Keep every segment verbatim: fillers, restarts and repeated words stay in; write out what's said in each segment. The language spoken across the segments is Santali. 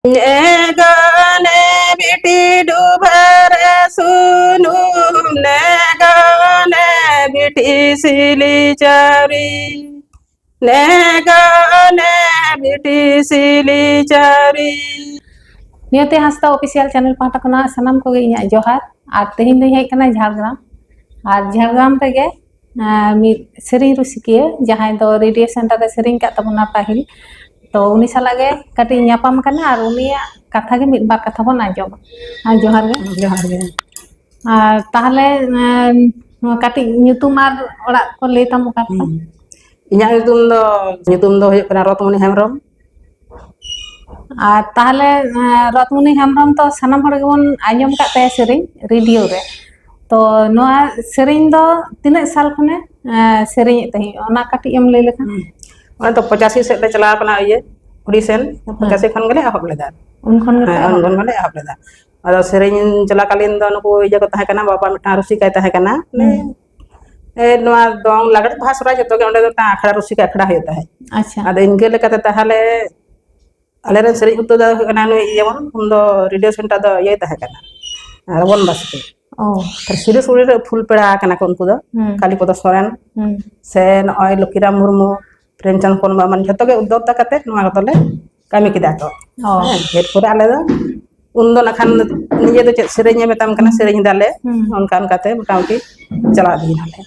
ᱱᱮᱜᱟᱱᱮ ᱵᱤᱴᱤ ᱰᱩᱵᱟᱹᱨᱮ ᱥᱩᱱᱩᱢ, ᱱᱮᱜᱟᱱᱮ ᱵᱤᱴᱤ ᱥᱤᱞᱤ ᱪᱟᱣᱨᱤ, ᱱᱮᱜᱟᱱᱮ ᱵᱤᱴᱤ ᱥᱤᱞᱤ ᱪᱟᱣᱨᱤ᱾ ᱱᱤᱭᱚᱛᱤ ᱦᱟᱸᱥᱫᱟ ᱚᱯᱷᱤᱥᱤᱭᱟᱞ ᱪᱮᱱᱮᱞ ᱯᱟᱦᱴᱟ ᱠᱷᱚᱱᱟᱜ ᱥᱟᱱᱟᱢ ᱠᱚᱜᱮ ᱤᱧᱟᱹᱜ ᱡᱚᱦᱟᱨ᱾ ᱟᱨ ᱛᱮᱦᱮᱧ ᱫᱚᱧ ᱦᱮᱡ ᱠᱟᱱᱟ ᱡᱷᱟᱲᱜᱨᱟᱢ᱾ ᱟᱨ ᱡᱷᱟᱲᱜᱨᱟᱢ ᱨᱮᱜᱮ ᱟᱨ ᱢᱤᱫ ᱥᱮᱨᱮᱧ ᱨᱩᱥᱤᱠᱤᱭᱟᱹ, ᱡᱟᱦᱟᱸᱭ ᱫᱚ ᱨᱮᱰᱤᱭᱳ ᱥᱮᱱᱴᱟᱨ ᱨᱮ ᱥᱮᱨᱮᱧ ᱠᱟᱜ ᱛᱟᱵᱚᱱᱟ ᱯᱟᱹᱦᱤᱞ, ᱛᱚ ᱩᱱᱤ ᱥᱟᱞᱟᱜ ᱜᱮ ᱠᱟᱹᱴᱤᱡ ᱧᱟᱯᱟᱢ ᱠᱟᱱᱟ ᱟᱨ ᱩᱱᱤᱭᱟᱜ ᱠᱟᱛᱷᱟ ᱜᱮ ᱢᱤᱫ ᱵᱟᱨ ᱠᱟᱛᱷᱟ ᱵᱚᱱ ᱟᱸᱡᱚᱢᱟ᱾ ᱟᱨ ᱡᱚᱦᱟᱨ ᱜᱮ᱾ ᱡᱚᱦᱟᱨ ᱜᱮ᱾ ᱟᱨ ᱛᱟᱦᱚᱞᱮ, ᱮᱸ, ᱱᱚᱣᱟ ᱠᱟᱹᱴᱤᱡ ᱧᱩᱛᱩᱢ ᱟᱨ ᱚᱲᱟᱜ ᱠᱚ ᱞᱟᱹᱭ ᱛᱟᱢ ᱚᱠᱟ ᱠᱚ? ᱦᱩᱸ᱾ ᱤᱧᱟᱹᱜ ᱧᱩᱛᱩᱢ ᱫᱚ, ᱧᱩᱛᱩᱢ ᱫᱚ ᱦᱩᱭᱩᱜ ᱠᱟᱱᱟ ᱨᱚᱛᱢᱚᱱᱤ ᱦᱮᱢᱵᱨᱚᱢ᱾ ᱟᱨ ᱛᱟᱦᱚᱞᱮ, ᱮᱸ, ᱨᱚᱛᱢᱚᱱᱤ ᱦᱮᱢᱵᱨᱚᱢ ᱛᱚ ᱥᱟᱱᱟᱢ ᱦᱚᱲ ᱜᱮᱵᱚᱱ ᱟᱸᱡᱚᱢ ᱟᱠᱟᱫ ᱛᱟᱭᱟ ᱥᱮᱨᱮᱧ ᱨᱮᱰᱤᱭᱳ ᱨᱮ᱾ ᱛᱚ ᱱᱚᱣᱟ ᱥᱮᱨᱮᱧ ᱫᱚ ᱛᱤᱱᱟᱹᱜ ᱥᱟᱞ ᱠᱷᱚᱱᱮ, ᱮᱸ, ᱥᱮᱨᱮᱧᱮᱫ ᱛᱟᱦᱮᱸᱫ, ᱚᱱᱟ ᱠᱟᱹᱴᱤᱡ ᱮᱢ ᱞᱟᱹᱭ ᱞᱮᱠᱷᱟᱱ? ᱦᱩᱸ᱾ ᱚᱱᱟ ᱫᱚ ᱯᱚᱸᱪᱟᱥᱤ ᱥᱮᱫ ᱞᱮ ᱪᱟᱞᱟᱣ ᱠᱟᱱᱟ, ᱤᱭᱟᱹ, ᱚᱰᱤᱥᱚᱱ᱾ ᱦᱮᱸ᱾ ᱯᱚᱸᱪᱟᱥᱤ ᱠᱷᱚᱱ ᱜᱮᱞᱮ ᱮᱦᱚᱵ ᱞᱮᱫᱟ᱾ ᱩᱱ ᱠᱷᱚᱱ ᱜᱮᱯᱮ ᱦᱮᱸ, ᱩᱱ ᱮᱦᱚᱵ ᱠᱷᱚᱱ ᱞᱮᱫᱟ? ᱜᱮᱞᱮ ᱮᱦᱚᱵ ᱞᱮᱫᱟ᱾ ᱟᱫᱚ ᱥᱮᱨᱮᱧ ᱪᱟᱞᱟᱠᱟᱞᱤᱱ ᱫᱚ ᱱᱩᱠᱩ ᱤᱭᱟᱹ ᱠᱚ ᱛᱟᱦᱮᱸ ᱠᱟᱱᱟ, ᱵᱟᱵᱟ ᱢᱤᱫᱴᱟᱝ ᱨᱩᱥᱤᱠᱟᱭ ᱛᱟᱦᱮᱸ ᱠᱟᱱᱟ᱾ ᱦᱩᱸ᱾ ᱮ, ᱱᱚᱣᱟ ᱫᱚᱝ, ᱞᱟᱜᱽᱲᱮ, ᱵᱟᱦᱟ, ᱥᱚᱦᱨᱟᱭ ᱡᱚᱛᱚ ᱜᱮ ᱚᱸᱰᱮ ᱫᱚ ᱢᱤᱫᱴᱟᱝ ᱟᱠᱷᱲᱟ, ᱨᱩᱥᱤᱠᱟ ᱟᱠᱷᱲᱟ ᱦᱩᱭᱩᱜ ᱛᱟᱦᱮᱸᱫ᱾ ᱟᱪᱪᱷᱟ᱾ ᱟᱫᱚ ᱤᱱᱠᱟᱹ ᱞᱮᱠᱟᱛᱮ ᱛᱟᱦᱚᱞᱮ ᱟᱞᱮᱨᱮᱱ ᱥᱮᱨᱮᱧ ᱩᱫᱽᱫᱳᱜᱽ ᱫᱚ ᱦᱩᱭᱩᱜ ᱠᱟᱱᱟ ᱱᱩᱭ ᱤᱭᱟᱹ ᱵᱚᱱ, ᱩᱱᱫᱚ ᱨᱮᱰᱤᱭᱳ ᱥᱮᱱᱴᱟᱨ ᱫᱚ ᱤᱭᱟᱹᱭ ᱛᱟᱦᱮᱸ ᱠᱟᱱᱟ, ᱨᱚᱢᱚᱱ ᱵᱟᱥᱠᱮ᱾ ᱚ᱾ ᱥᱤᱨᱤᱥ ᱩᱲᱤ ᱨᱮ ᱯᱷᱩᱞ ᱯᱮᱲᱟ ᱠᱟᱱᱟ ᱠᱚ ᱩᱱᱠᱩ ᱫᱚ, ᱦᱩᱸ᱾ ᱠᱟᱞᱤᱯᱚᱫᱚ ᱥᱚᱨᱮᱱ, ᱦᱩᱸ᱾ ᱥᱮ ᱱᱚᱜᱼᱚᱭ ᱞᱚᱠᱠᱷᱤᱨᱟᱢ ᱢᱩᱨᱢᱩ, ᱯᱨᱮᱢᱪᱟᱸᱫᱽ ᱯᱚᱱ ᱵᱟᱢᱟᱱ, ᱡᱷᱚᱛᱚ ᱜᱮ ᱩᱫᱽᱫᱳᱜᱽ ᱠᱟᱛᱮ ᱱᱚᱣᱟ ᱠᱚᱫᱚᱞᱮ ᱠᱟᱹᱢᱤ ᱠᱮᱫᱟ ᱠᱚ᱾ ᱚ᱾ ᱦᱮᱸ, ᱮᱨᱯᱚᱨᱮ ᱟᱞᱮ ᱫᱚ ᱩᱱᱫᱚ ᱱᱟᱜ ᱠᱷᱟᱱ ᱱᱤᱡᱮ ᱫᱚ ᱪᱮᱫ ᱥᱮᱨᱮᱧ ᱮ ᱢᱮᱛᱟᱢ ᱠᱟᱱᱟ, ᱦᱩᱸ᱾ ᱥᱮᱨᱮᱧ ᱫᱟᱞᱮ, ᱦᱩᱸ᱾ ᱚᱱᱠᱟ ᱚᱱᱠᱟᱛᱮ ᱢᱚᱴᱟᱢᱩᱴᱤ ᱪᱟᱞᱟᱣ ᱤᱫᱤᱭᱮᱱᱟᱞᱮ᱾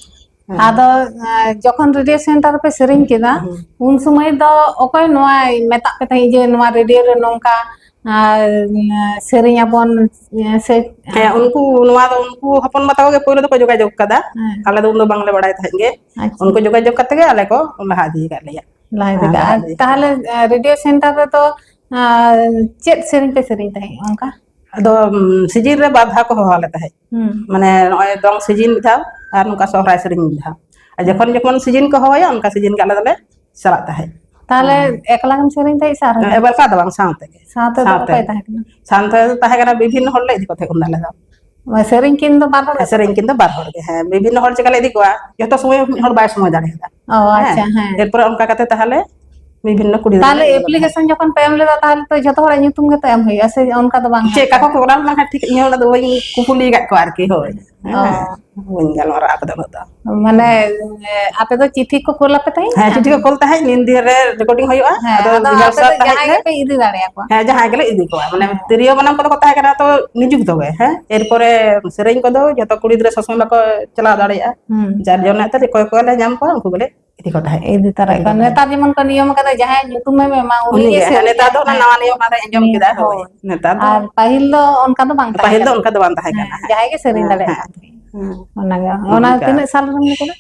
ᱦᱮᱸ᱾ ᱟᱫᱚ, ᱮᱸ, ᱡᱚᱠᱷᱚᱱ ᱨᱮᱰᱤᱭᱳ ᱥᱮᱱᱴᱟᱨ ᱨᱮᱯᱮ ᱥᱮᱨᱮᱧ ᱠᱮᱫᱟ, ᱦᱩᱸ᱾ ᱩᱱ ᱥᱚᱢᱚᱭ ᱫᱚ ᱚᱠᱚᱭ ᱱᱚᱣᱟᱭ ᱢᱮᱛᱟᱜ ᱯᱮ ᱛᱟᱦᱮᱸᱫ ᱡᱮ ᱱᱚᱣᱟ ᱨᱮᱰᱤᱭᱳ ᱨᱮ ᱱᱚᱝᱠᱟ, ᱟᱨ, ᱩᱸ, ᱥᱮᱨᱮᱧ ᱟᱵᱚᱱ, ᱮᱸ, ᱥᱮ? ᱦᱮᱸ, ᱩᱱᱠᱩ, ᱱᱚᱣᱟ ᱫᱚ ᱩᱱᱠᱩ ᱦᱚᱯᱚᱱ ᱵᱟ ᱛᱟᱠᱚ ᱜᱮ ᱯᱳᱭᱞᱳ ᱫᱚᱠᱚ ᱡᱳᱜᱟᱡᱳᱜᱽ ᱠᱟᱫᱟ᱾ ᱦᱮᱸ᱾ ᱟᱞᱮ ᱫᱚ ᱩᱱᱫᱚ ᱵᱟᱝᱞᱮ ᱵᱟᱲᱟᱭ ᱛᱟᱦᱮᱸᱫ ᱜᱮ᱾ ᱟᱪᱪᱷᱟ᱾ ᱩᱱᱠᱩ ᱡᱳᱜᱟᱡᱳᱜᱽ ᱠᱟᱛᱮ ᱜᱮ ᱟᱞᱮ ᱠᱚ ᱞᱟᱦᱟ ᱤᱫᱤ ᱟᱠᱟᱫ ᱞᱮᱭᱟ᱾ ᱞᱟᱦᱟ ᱤᱫᱤ ᱦᱮᱸ, ᱠᱟᱜᱼᱟ᱾ ᱞᱟᱦᱟ ᱟᱨ ᱤᱫᱤ ᱟᱠᱟᱫ ᱛᱟᱦᱚᱞᱮ, ᱞᱮᱭᱟ᱾ ᱮᱸ, ᱨᱮᱰᱤᱭᱳ ᱥᱮᱱᱴᱟᱨ ᱨᱮᱫᱚ, ᱮᱸ, ᱪᱮᱫ ᱥᱮᱨᱮᱧ ᱯᱮ ᱥᱮᱨᱮᱧ ᱛᱟᱦᱮᱸᱫ ᱚᱱᱠᱟ? ᱟᱫᱚ, ᱩᱢ, ᱥᱤᱡᱤᱱ ᱨᱮ ᱵᱟᱨ ᱫᱷᱟᱣ ᱠᱚ ᱦᱚᱦᱚ ᱟᱞᱮ ᱛᱟᱦᱮᱸᱫ᱾ ᱦᱩᱸ᱾ ᱢᱟᱱᱮ, ᱱᱚᱜᱼᱚᱭ ᱫᱚᱝ ᱥᱤᱡᱤᱱ ᱢᱤᱫ ᱫᱷᱟᱣ ᱟᱨ ᱱᱚᱝᱠᱟ ᱥᱚᱦᱨᱟᱭ ᱥᱮᱨᱮᱧ ᱢᱤᱫ ᱫᱷᱟᱣ᱾ ᱟᱨ ᱡᱚᱠᱷᱚᱱ, ᱦᱩᱸ᱾ ᱡᱚᱠᱷᱚᱱ ᱥᱤᱡᱤᱱ ᱠᱚ ᱦᱚᱦᱚᱭᱟ, ᱚᱱᱠᱟ ᱥᱤᱡᱤᱱ ᱜᱮ ᱟᱞᱮ ᱫᱚᱞᱮ ᱪᱟᱞᱟᱜ ᱛᱟᱦᱮᱸᱫ᱾ ᱛᱟᱦᱚᱞᱮ ᱦᱮᱸ᱾ ᱮᱠᱞᱟ ᱜᱮᱢ ᱥᱮᱨᱮᱧ ᱛᱟᱦᱮᱸᱫ ᱥᱮ ᱟᱨᱦᱚᱸ ᱮ, ᱡᱟᱦᱟᱸᱭ? ᱮᱠᱞᱟ ᱫᱚ ᱵᱟᱝ, ᱥᱟᱶᱛᱮ ᱜᱮ᱾ ᱥᱟᱶᱛᱮ ᱫᱚ ᱥᱟᱶᱛᱮ᱾ ᱚᱠᱚᱭ ᱛᱟᱦᱮᱸ ᱠᱟᱱᱟ? ᱥᱟᱶᱛᱮ ᱫᱚ ᱛᱟᱦᱮᱸ ᱠᱟᱱᱟ, ᱵᱤᱵᱷᱤᱱᱱᱚ ᱦᱚᱲ ᱞᱮ ᱤᱫᱤ ᱠᱚ ᱛᱟᱦᱮᱸᱫ ᱩᱱᱫᱚ ᱟᱞᱮ ᱫᱚ᱾ ᱥᱮᱨᱮᱧ ᱠᱤᱱ ᱫᱚ ᱵᱟᱨ ᱦᱚᱲ ᱜᱮ? ᱥᱮᱨᱮᱧ ᱠᱤᱱ ᱫᱚ ᱵᱟᱨ ᱦᱚᱲ ᱜᱮ, ᱦᱮᱸ᱾ ᱵᱤᱵᱷᱤᱱᱱᱚ ᱦᱚᱲ ᱪᱮᱠᱟ ᱞᱮ ᱤᱫᱤ ᱠᱚᱣᱟ, ᱡᱚᱛᱚ ᱥᱚᱢᱚᱭ ᱢᱤᱫ ᱦᱚᱲ ᱵᱟᱭ ᱥᱚᱢᱚᱭ ᱫᱟᱲᱮᱭᱟᱫᱟ᱾ ᱚ, ᱦᱮᱸ᱾ ᱟᱪᱪᱷᱟ, ᱦᱮᱸ᱾ ᱮᱨᱯᱚᱨᱮ ᱚᱱᱠᱟ ᱠᱟᱛᱮ ᱛᱟᱦᱚᱞᱮ ᱵᱤᱵᱷᱤᱱᱱᱚ ᱠᱩᱲᱤ ᱜᱤᱫᱽᱨᱟᱹ ᱛᱟᱦᱞᱮ ᱧᱮᱞ ᱟᱯᱞᱤᱠᱮᱥᱚᱱ ᱡᱚᱠᱷᱚᱱ ᱯᱮ ᱮᱢ ᱞᱮᱫᱟ, ᱛᱟᱦᱞᱮ ᱛᱚ ᱡᱷᱚᱛᱚ ᱦᱚᱲᱟᱜ ᱧᱩᱛᱩᱢ ᱜᱮᱛᱚ ᱮᱢ ᱦᱩᱭᱩᱜᱼᱟ ᱥᱮ? ᱚᱱᱠᱟ ᱫᱚ ᱵᱟᱝ ᱪᱮᱫ ᱠᱟᱠᱚ ᱠᱚᱨᱟᱣ ᱞᱮᱱᱟ ᱴᱷᱤᱠ ᱧᱮᱞ ᱫᱚ ᱵᱟᱹᱧ ᱠᱩᱯᱩᱞᱤ ᱟᱠᱟᱫ ᱠᱚᱣᱟ ᱟᱨᱠᱤ᱾ ᱦᱳᱭ᱾ ᱚ᱾ ᱦᱮᱸ, ᱵᱟᱹᱧ ᱜᱟᱞᱢᱟᱨᱟᱜᱼᱟ ᱟᱠᱚ ᱫᱚ ᱩᱱᱟᱹᱜ ᱫᱚ᱾ ᱢᱟᱱᱮ, ᱟᱯᱮ ᱫᱚ ᱪᱤᱴᱷᱤ ᱠᱚ ᱠᱩᱞ ᱟᱯᱮ ᱛᱟᱦᱮᱸᱫ? ᱦᱮᱸ, ᱪᱤᱴᱷᱤ ᱠᱚ ᱠᱩᱞ ᱛᱟᱦᱮᱸᱫ, ᱱᱤᱱ ᱫᱤᱱ ᱨᱮ recording ᱦᱩᱭᱩᱜᱼᱟ᱾ ᱦᱮᱸ, ᱟᱫᱚ ᱟᱫᱚ ᱟᱯᱮ ᱫᱚ ᱡᱟᱦᱟᱸᱭ ᱜᱮᱯᱮ ᱤᱫᱤ ᱫᱟᱲᱮᱭᱟᱠᱚᱣᱟ᱾ ᱦᱮᱸ, ᱡᱟᱦᱟᱸᱭ ᱜᱮᱞᱮ ᱤᱫᱤ ᱠᱚᱣᱟ᱾ ᱢᱟᱱᱮ, ᱦᱮᱸ᱾ ᱛᱤᱨᱭᱳ ᱵᱟᱱᱟᱢ ᱠᱚᱫᱚ ᱠᱚ ᱛᱟᱦᱮᱸ ᱠᱟᱱᱟ ᱛᱚ ᱱᱤᱡᱩᱠᱛᱚ ᱜᱮ, ᱦᱮᱸ᱾ ᱮᱨᱯᱚᱨᱮ ᱥᱮᱨᱮᱧ ᱠᱚᱫᱚ ᱡᱷᱚᱛᱚ ᱠᱩᱲᱤ ᱜᱤᱫᱽᱨᱟᱹ ᱥᱚᱥᱚᱝ ᱵᱟᱠᱚ ᱪᱟᱞᱟᱣ ᱫᱟᱲᱮᱭᱟᱜᱼᱟ᱾ ᱦᱩᱸ᱾ ᱡᱟᱨ ᱡᱚᱱᱱᱮ ᱛᱮ ᱚᱠᱚᱭ ᱠᱚᱞᱮ ᱧᱟᱢ ᱠᱚᱣᱟ, ᱩᱱᱠᱩ ᱜᱮᱞᱮ ᱤᱫᱤ ᱠᱚ ᱛᱟᱦᱮᱸᱫ᱾ ᱤᱫᱤ ᱛᱟᱨᱟᱭᱮᱫ ᱤᱫᱤ ᱠᱚ ᱠᱚᱣᱟ᱾ ᱛᱟᱦᱮᱸᱫ᱾ ᱱᱮᱛᱟᱨ ᱡᱮᱢᱚᱱ ᱠᱚ ᱱᱤᱭᱚᱢ ᱟᱠᱟᱫᱟ, ᱡᱟᱦᱟᱸᱭ ᱧᱩᱛᱩᱢᱮᱢ ᱮᱢᱟ, ᱩᱱᱤ ᱩᱱᱤ ᱜᱮ ᱜᱮ, ᱦᱮᱸ, ᱥᱮᱨᱮᱧ ᱱᱮᱛᱟᱨ ᱫᱚ ᱚᱱᱟ ᱦᱮᱸ, ᱱᱟᱣᱟ ᱱᱤᱭᱚᱢ ᱚᱱᱟ ᱫᱚ ᱟᱸᱡᱚᱢ ᱦᱳᱭ᱾ ᱠᱮᱫᱟ, ᱦᱳᱭ᱾ ᱦᱳᱭ᱾ ᱱᱮᱛᱟᱨ ᱫᱚ ᱟᱨ ᱯᱟᱹᱦᱤᱞ ᱫᱚ ᱚᱱᱠᱟ ᱫᱚ ᱵᱟᱝ ᱛᱟᱦᱮᱸ ᱯᱟᱹᱦᱤᱞ ᱠᱟᱱᱟ᱾ ᱫᱚ ᱚᱱᱠᱟ ᱫᱚ ᱵᱟᱝ ᱛᱟᱦᱮᱸ ᱦᱮᱸ, ᱠᱟᱱᱟ, ᱦᱮᱸ᱾ ᱡᱟᱦᱟᱸᱭ ᱜᱮ ᱥᱮᱨᱮᱧ ᱦᱮᱸ, ᱫᱟᱲᱮᱭᱟᱜᱼᱟ᱾ ᱦᱮᱸ᱾ ᱦᱮᱸ᱾ ᱚᱱᱟᱜᱮ, ᱚᱱᱟ ᱚᱱᱠᱟ᱾ ᱛᱤᱱᱟᱹᱜ ᱥᱟᱞ ᱨᱮᱢ ᱞᱟᱹᱭ ᱠᱮᱫᱟ?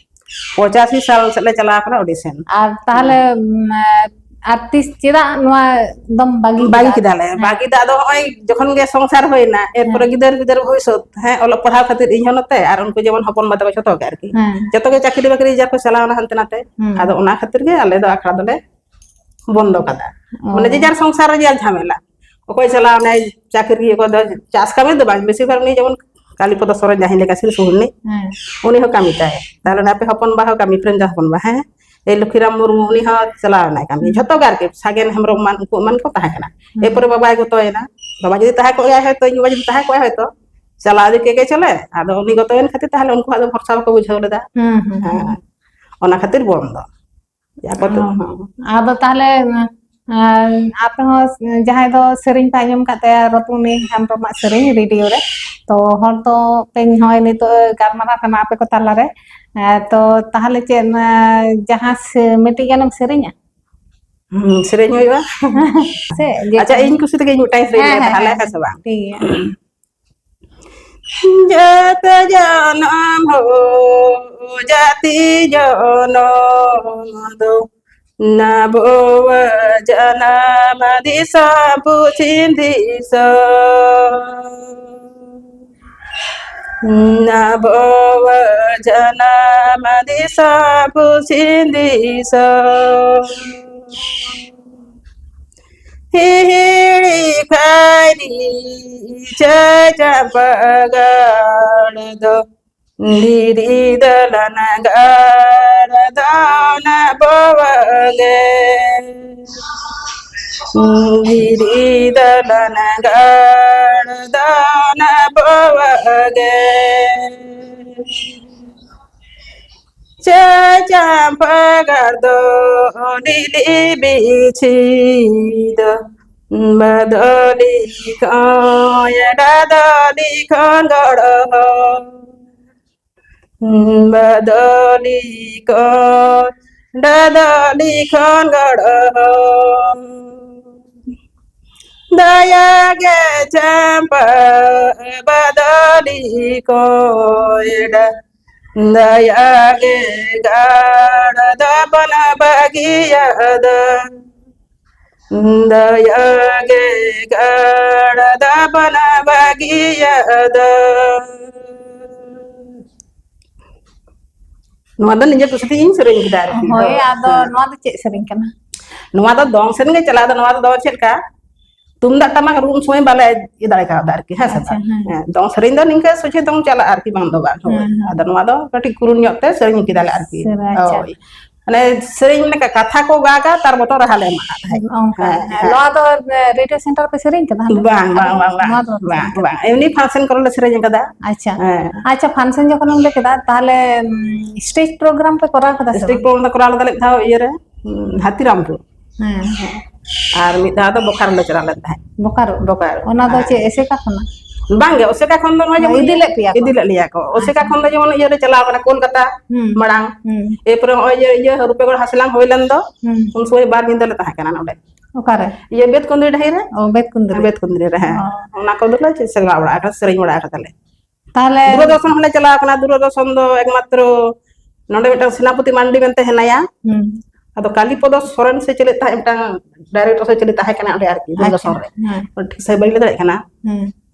ᱯᱚᱸᱪᱟᱥᱤ ᱥᱟᱞ ᱥᱮᱫ ᱞᱮ ᱪᱟᱞᱟᱣ ᱠᱟᱱᱟ audition᱾ ᱟᱨ ᱛᱟᱦᱞᱮ, ᱦᱮᱸ᱾ ᱩᱢ, ᱟᱨ ᱛᱤᱥ, ᱪᱮᱫᱟᱜ ᱱᱚᱣᱟ ᱫᱚᱢ ᱵᱟᱹᱜᱤ ᱵᱟᱹᱜᱤ ᱠᱮᱫᱟ? ᱠᱮᱫᱟᱞᱮ᱾ ᱦᱮᱸ᱾ ᱵᱟᱹᱜᱤ ᱫᱚ ᱟᱫᱚ ᱦᱚᱸᱜᱼᱚᱭ ᱡᱚᱠᱷᱚᱱ ᱜᱮ ᱥᱚᱝᱥᱟᱨ ᱦᱩᱭᱱᱟ, ᱮᱨᱯᱚᱨᱮ ᱦᱮᱸ᱾ ᱜᱤᱫᱟᱹᱨ ᱯᱤᱫᱟᱹᱨ ᱵᱷᱚᱵᱤᱥᱚᱛ, ᱦᱮᱸ, ᱚᱞᱚᱜ ᱯᱟᱲᱦᱟᱣ ᱠᱷᱟᱹᱛᱤᱨ ᱤᱧ ᱦᱚᱸ ᱱᱚᱛᱮ ᱟᱨ ᱩᱱᱠᱩ ᱡᱮᱢᱚᱱ ᱦᱚᱯᱚᱱ ᱵᱟ ᱛᱟᱠᱚ ᱡᱷᱚᱛᱚ ᱜᱮ ᱟᱨᱠᱤ᱾ ᱦᱮᱸ᱾ ᱡᱚᱛᱚ ᱜᱮ ᱪᱟᱹᱠᱨᱤ ᱵᱟᱹᱠᱨᱤ ᱡᱟ ᱠᱚ ᱪᱟᱞᱟᱣᱱᱟ ᱦᱟᱱᱛᱮ ᱱᱟᱛᱮ᱾ ᱦᱩᱸ᱾ ᱟᱫᱚ ᱚᱱᱟ ᱠᱷᱟᱹᱛᱤᱨ ᱜᱮ ᱟᱞᱮ ᱫᱚ ᱟᱠᱷᱲᱟ ᱫᱚᱞᱮ ᱵᱚᱱᱫᱚ ᱠᱟᱫᱟ᱾ ᱚ᱾ ᱢᱟᱱᱮ ᱡᱮ ᱡᱟᱨ ᱥᱚᱝᱥᱟᱨ ᱨᱮ ᱡᱟᱨ ᱡᱷᱟᱢᱮᱞᱟ᱾ ᱚᱠᱚᱭ ᱪᱟᱞᱟᱣ ᱱᱟᱭ ᱪᱟᱹᱠᱨᱤ, ᱚᱠᱚᱭ ᱫᱚ ᱪᱟᱥ ᱠᱟᱹᱢᱤ ᱫᱚ ᱵᱟᱝ, ᱵᱮᱥᱤᱨ ᱵᱷᱟᱜᱽ ᱩᱱᱤ ᱡᱮᱢᱚᱱ ᱠᱟᱞᱤᱯᱚᱫᱚ ᱥᱚᱨᱮᱱ ᱡᱟᱦᱟᱸᱭ ᱞᱮᱠᱟ ᱥᱤᱞ ᱥᱩᱦᱩᱨᱱᱤ, ᱦᱮᱸ᱾ ᱩᱱᱤ ᱦᱚᱸ ᱠᱟᱹᱢᱤ ᱛᱟᱭ᱾ ᱛᱟᱦᱞᱮ ᱟᱯᱮ ᱦᱚᱯᱚᱱ ᱵᱟ ᱦᱚᱸ ᱠᱟᱹᱢᱤ, ᱯᱨᱮᱢ ᱫᱟ ᱦᱚᱯᱚᱱ ᱵᱟ, ᱦᱮᱸ? ᱮᱭ ᱞᱚᱠᱠᱷᱤᱨᱟᱢ ᱢᱩᱨᱢᱩ, ᱩᱱᱤ ᱦᱚᱸ ᱪᱟᱞᱟᱣ ᱮᱱᱟᱭ ᱠᱟᱹᱢᱤ᱾ ᱦᱩᱸ᱾ ᱡᱷᱚᱛᱚ ᱜᱮ ᱟᱨᱠᱤ, ᱥᱟᱜᱮᱱ ᱦᱮᱢᱵᱨᱚᱢ ᱮᱢᱟᱱ, ᱩᱱᱠᱩ ᱮᱢᱟᱱ ᱠᱚ ᱛᱟᱦᱮᱸ ᱠᱟᱱᱟ᱾ ᱦᱩᱸ᱾ ᱮᱨᱯᱚᱨᱮ ᱵᱟᱵᱟᱭ ᱜᱚᱛᱚᱭᱮᱱᱟ᱾ ᱵᱟᱵᱟ ᱡᱩᱫᱤ ᱛᱟᱦᱮᱸ ᱠᱚᱜᱼᱟᱭ ᱦᱚᱭᱛᱚ, ᱪᱟᱞᱟᱣ ᱤᱫᱤ ᱠᱮᱫ ᱜᱮ ᱪᱚᱞᱮ᱾ ᱟᱫᱚ ᱩᱱᱤ ᱜᱚᱛᱚᱭᱮᱱ ᱠᱷᱟᱹᱛᱤᱨ ᱛᱟᱦᱞᱮ ᱩᱱᱠᱩᱣᱟᱜ ᱫᱚ ᱵᱷᱚᱨᱥᱟ ᱵᱟᱠᱚ ᱵᱩᱡᱷᱟᱹᱣ ᱞᱮᱫᱟ᱾ ᱦᱩᱸ, ᱦᱩᱸ, ᱦᱮᱸ᱾ ᱦᱩᱸ᱾ ᱚᱱᱟ ᱠᱷᱟᱹᱛᱤᱨ ᱵᱚᱱᱫᱚ᱾ ᱟᱯᱟᱛᱚᱛᱚ, ᱚ᱾ ᱦᱮᱸ᱾ ᱟᱫᱚ ᱛᱟᱦᱞᱮ, ᱟᱨ ᱟᱯᱮ ᱦᱚᱸ ᱡᱟᱦᱟᱸᱭ ᱫᱚ ᱥᱮᱨᱮᱧ ᱯᱮ ᱟᱸᱡᱚᱢ ᱠᱟᱫ ᱛᱟᱭᱟ, ᱨᱚᱛᱩᱱᱤ ᱦᱮᱢᱵᱨᱚᱢᱟᱜ ᱥᱮᱨᱮᱧ ᱨᱮᱰᱤᱭᱳ ᱨᱮ, ᱛᱚ ᱦᱚᱲ ᱫᱚ ᱛᱮᱦᱮᱧ ᱱᱚᱜᱼᱚᱭ ᱱᱤᱛᱚᱜ ᱜᱟᱞᱢᱟᱨᱟᱣ ᱠᱟᱱᱟ ᱟᱯᱮ ᱠᱚ ᱛᱟᱞᱟᱨᱮ, ᱮᱸ, ᱛᱚ ᱛᱟᱦᱞᱮ ᱪᱮᱫ, ᱮᱸ, ᱡᱟᱦᱟᱸ ᱥᱮ-, ᱢᱤᱫᱴᱤᱡ ᱜᱟᱱᱮᱢ ᱥᱮᱨᱮᱧᱟ? ᱦᱩᱸ, ᱥᱮᱨᱮᱧ ᱦᱩᱭᱩᱜᱼᱟ᱾ ᱥᱮ ᱡᱮ ᱟᱪᱪᱷᱟ, ᱠᱳᱱᱳ ᱤᱧ ᱠᱩᱥᱤ ᱛᱮᱜᱮ ᱤᱧ ᱢᱤᱫᱴᱟᱝ ᱥᱮᱨᱮᱧ ᱦᱮᱸ, ᱞᱮᱫᱟ, ᱦᱮᱸ, ᱛᱟᱦᱞᱮ ᱦᱮᱸ, ᱦᱮᱸ ᱥᱮ ᱵᱟᱝ? ᱴᱷᱤᱠ ᱜᱮᱭᱟ᱾ ᱡᱟᱹᱛ ᱡᱚᱱᱚᱢ ᱦᱳ, ᱡᱟᱹᱛᱤ ᱡᱚᱱᱚᱢ ᱫᱚ, ᱟᱵᱚᱣᱟᱜ ᱡᱟᱱᱟᱢ ᱫᱤᱥᱚᱢ ᱯᱚᱪᱷᱤᱢ ᱫᱤᱥᱚᱢ᱾ ᱟᱵᱚᱣᱟᱜ ᱡᱟᱱᱟᱢ ᱫᱤᱥᱚᱢ ᱯᱚᱪᱷᱤᱢ ᱫᱤᱥᱚᱢ᱾ ᱦᱤᱦᱤᱲᱤ ᱯᱷᱟᱭᱨᱤ ᱪᱟᱹᱭ ᱪᱟᱢᱯᱟ ᱜᱟᱲ ᱫᱚ, ᱫᱷᱤᱨᱤ ᱫᱟᱞᱟᱱ ᱜᱟᱲ ᱫᱚ ᱚᱱᱟ ᱵᱚᱣᱟᱜ ᱜᱮ᱾ ᱫᱷᱤᱨᱤ ᱫᱟᱞᱟᱱ ᱜᱟᱲ ᱫᱟᱱᱟ ᱵᱟᱵᱟ ᱜᱮ᱾ ᱪᱟᱹᱭ ᱪᱟᱢᱯᱟ ᱜᱟᱲ ᱫᱚ ᱞᱤᱞᱤ ᱵᱤᱪᱷᱤ ᱫᱚ ᱵᱟᱫᱚᱞᱤ ᱠᱚᱭ ᱰᱟᱫᱚᱞᱤ ᱠᱷᱚᱱ ᱜᱚᱲᱚ᱾ ᱵᱟᱫᱚᱞᱤ ᱠᱚ ᱰᱟᱫᱚᱞᱤ ᱠᱷᱚᱱ ᱜᱚᱲᱚ᱾ ᱫᱟᱭᱟ ᱜᱮ ᱪᱟᱢᱯᱟ ᱵᱟᱫᱚᱞᱤ ᱠᱚᱭ ᱰᱟ-, ᱫᱟᱭᱟ ᱜᱮ ᱜᱟᱲ ᱫᱚᱵᱚᱱ ᱵᱟᱹᱜᱤᱭᱟᱫᱟ᱾ ᱫᱟᱭᱟ ᱜᱮ ᱜᱟᱲ ᱫᱟᱵᱟᱱᱟ ᱵᱟᱹᱜᱤᱭᱟᱫᱟ᱾ ᱱᱚᱣᱟ ᱫᱚ ᱱᱤᱡᱮ ᱠᱩᱥᱤ ᱛᱮᱜᱤᱧ ᱥᱮᱨᱮᱧ ᱠᱮᱫᱟ ᱟᱨᱠᱤ᱾ ᱦᱳᱭ, ᱟᱫᱚ ᱦᱮᱸ᱾ ᱱᱚᱣᱟ ᱫᱚ ᱪᱮᱫ ᱥᱮᱨᱮᱧ ᱠᱟᱱᱟ? ᱱᱚᱣᱟ ᱫᱚ ᱫᱚᱝ ᱥᱮᱨᱮᱧ ᱜᱮ ᱪᱟᱞᱟᱜᱼᱟ᱾ ᱟᱫᱚ ᱱᱚᱣᱟ ᱫᱚ ᱫᱚᱝ ᱪᱮᱫ ᱞᱮᱠᱟ? ᱛᱩᱢᱫᱟᱜ ᱴᱟᱢᱟᱠ ᱨᱩ ᱩᱱ ᱥᱚᱢᱚᱭ ᱵᱟᱞᱮ ᱤᱭᱟᱹ ᱫᱟᱲᱮ ᱠᱟᱣᱫᱟ ᱟᱨᱠᱤ, ᱦᱮᱸ ᱥᱮ ᱟᱪᱪᱷᱟ, ᱵᱟᱝ? ᱦᱮᱸ᱾ ᱦᱮᱸ, ᱫᱚᱝ ᱥᱮᱨᱮᱧ ᱫᱚ ᱱᱤᱝᱠᱟᱹ ᱥᱚᱡᱷᱮ ᱫᱚᱝ ᱪᱟᱞᱟᱜᱼᱟ ᱟᱨᱠᱤ, ᱵᱟᱝ ᱫᱚ ᱵᱟᱝ᱾ ᱦᱳᱭ᱾ ᱦᱮᱸ, ᱦᱮᱸ᱾ ᱟᱫᱚ ᱱᱚᱣᱟ ᱫᱚ ᱠᱟᱹᱴᱤᱡ ᱠᱩᱨᱩᱱ ᱧᱚᱜ ᱛᱮ ᱥᱮᱨᱮᱧ ᱠᱮᱫᱟᱞᱮ ᱟᱨᱠᱤ᱾ ᱥᱮᱨᱮᱧ, ᱟᱪᱪᱷᱟ᱾ ᱦᱳᱭ᱾ ᱢᱟᱱᱮ ᱥᱮᱨᱮᱧ ᱞᱮᱠᱟ ᱠᱟᱛᱷᱟ ᱠᱚ ᱜᱟᱜᱟ, ᱛᱟᱨ ᱵᱚᱛᱚᱨ ᱨᱟᱦᱟ ᱞᱮ ᱮᱢᱟᱜᱼᱟ ᱛᱟᱦᱮᱸᱫ᱾ ᱚᱱᱠᱟ, ᱦᱮᱸ, ᱦᱮᱸ, ᱦᱮᱸ᱾ ᱱᱚᱣᱟ ᱫᱚ, ᱮ, ᱨᱮᱰᱤᱭᱳ ᱥᱮᱱᱴᱟᱨ ᱯᱮ ᱥᱮᱨᱮᱧ ᱠᱟᱫᱟ ᱦᱟᱸᱰᱮ? ᱵᱟᱝ, ᱵᱟᱝ, ᱟᱫᱚ ᱵᱟᱝ, ᱵᱟᱝ, ᱱᱚᱣᱟ ᱫᱚ ᱵᱟᱝ ᱯᱮ ᱵᱟᱝ, ᱥᱮᱨᱮᱧ ᱵᱟᱝ᱾ ᱮᱢᱱᱤ ᱯᱷᱟᱱᱥᱮᱱ ᱠᱚᱨᱮ ᱞᱮ ᱥᱮᱨᱮᱧ ᱠᱟᱫᱟ᱾ ᱟᱪᱪᱷᱟ᱾ ᱦᱮᱸ᱾ ᱟᱪᱪᱷᱟ, ᱯᱷᱟᱱᱥᱮᱱ ᱡᱚᱠᱷᱚᱱ ᱮᱢ ᱞᱟᱹᱭ ᱠᱮᱫᱟ, ᱛᱟᱦᱞᱮ, ᱩᱢ, ᱥᱴᱮᱡᱽ ᱯᱨᱳᱜᱨᱟᱢ ᱯᱮ ᱠᱚᱨᱟᱣ ᱠᱟᱫᱟ ᱥᱮ ᱥᱴᱮᱡᱽ ᱵᱟᱝ? ᱯᱨᱳᱜᱨᱟᱢ ᱞᱮ ᱠᱚᱨᱟᱣ ᱞᱮᱫᱟ ᱞᱮ ᱢᱤᱫ ᱫᱷᱟᱣ ᱤᱭᱟᱹ ᱨᱮ, ᱩᱢ, ᱦᱟᱛᱤᱨᱟᱢᱯᱩᱨ᱾ ᱦᱮᱸ᱾ ᱟᱨ ᱢᱤᱫ ᱫᱷᱟᱣ ᱫᱚ ᱵᱳᱠᱟᱨᱳ ᱞᱮ ᱪᱟᱞᱟᱣ ᱞᱮᱱ ᱛᱟᱦᱮᱸᱫ᱾ ᱵᱳᱠᱟᱨᱳ? ᱵᱳᱠᱟᱨᱳ᱾ ᱚᱱᱟ ᱫᱚ ᱦᱮᱸ᱾ ᱪᱮᱫ ᱮᱥᱮᱠᱟ ᱠᱷᱚᱱᱟᱜ? ᱵᱟᱝᱜᱮ, ᱚᱥᱮᱠᱟ ᱠᱷᱚᱱ ᱫᱚ ᱱᱚᱜᱼᱚᱭ ᱡᱮᱢᱚᱱ ᱤᱫᱤ ᱞᱮᱫ ᱯᱮᱭᱟ ᱠᱚ? ᱤᱫᱤ ᱞᱮᱫ ᱞᱮᱭᱟ ᱠᱚ᱾ ᱚᱥᱮᱠᱟ ᱟᱪᱪᱷᱟ᱾ ᱠᱷᱚᱱ ᱫᱚ ᱡᱮᱢᱚᱱ ᱤᱭᱟᱹ ᱨᱮ ᱪᱟᱞᱟᱣ ᱠᱟᱱᱟ, ᱠᱳᱞᱠᱟᱛᱟ ᱦᱩᱸ᱾ ᱢᱟᱲᱟᱝ᱾ ᱦᱩᱸ᱾ ᱮᱨᱯᱚᱨᱮ ᱱᱚᱜᱼᱚᱭ ᱡᱮ ᱤᱭᱟᱹ ᱨᱩᱯᱮᱜᱚᱲ ᱦᱟᱥᱞᱟᱝ ᱦᱩᱭ ᱞᱮᱱ ᱫᱚ, ᱦᱩᱸ᱾ ᱩᱱ ᱥᱚᱢᱚᱭ ᱵᱟᱨ ᱧᱤᱫᱟᱹ ᱞᱮ ᱛᱟᱦᱮᱸ ᱠᱟᱱᱟ ᱱᱚᱰᱮ᱾ ᱚᱠᱟᱨᱮ? ᱤᱭᱟᱹ ᱵᱮᱛᱠᱩᱸᱫᱽᱨᱤ ᱰᱟᱹᱦᱤ ᱨᱮ᱾ ᱚ, ᱵᱮᱛᱠᱩᱸᱫᱽᱨᱤ᱾ ᱵᱮᱛᱠᱩᱸᱫᱽᱨᱤ ᱨᱮ, ᱦᱮᱸ᱾ ᱚ᱾ ᱚᱱᱟ ᱠᱚᱫᱚᱞᱮ ᱪᱟᱞᱟᱣ ᱵᱟᱲᱟ ᱟᱠᱟᱱᱟ, ᱥᱮᱨᱮᱧ ᱵᱟᱲᱟ ᱟᱠᱟᱫᱟᱞᱮ᱾ ᱛᱟᱦᱞᱮ ᱫᱩᱨᱚᱫᱚᱨᱥᱚᱱ ᱦᱚᱸᱞᱮ ᱪᱟᱞᱟᱣ ᱠᱟᱱᱟ᱾ ᱫᱩᱨᱚᱫᱚᱨᱥᱚᱱ ᱫᱚ ᱮᱠᱢᱟᱛᱨᱚ ᱱᱚᱰᱮ ᱢᱤᱫᱴᱟᱝ ᱥᱮᱱᱟᱯᱚᱛᱤ ᱢᱟᱱᱰᱤ ᱢᱮᱱᱛᱮ ᱦᱮᱱᱟᱭᱟ᱾ ᱦᱩᱸ᱾ ᱟᱫᱚ ᱠᱟᱞᱤᱯᱚᱫᱚ ᱥᱚᱨᱮᱱ ᱥᱮ ᱪᱤᱞᱤ ᱛᱟᱦᱮᱸ, ᱢᱤᱫᱴᱟᱝ ᱰᱟᱭᱨᱮᱠᱴᱚᱨ ᱥᱮ ᱪᱤᱞᱤ ᱛᱟᱦᱮᱸ ᱠᱟᱱᱟ ᱚᱸᱰᱮ ᱟᱨᱠᱤ, ᱟᱪᱪᱷᱟ, ᱫᱩᱨᱚᱫᱚᱨᱥᱚᱱ ᱨᱮ᱾ ᱦᱮᱸ᱾ ᱴᱷᱤᱠ ᱥᱟᱺᱦᱤᱡ ᱵᱟᱹᱧ ᱞᱟᱹᱭ ᱫᱟᱲᱮᱭᱟᱜ ᱠᱟᱱᱟ᱾ ᱦᱩᱸ᱾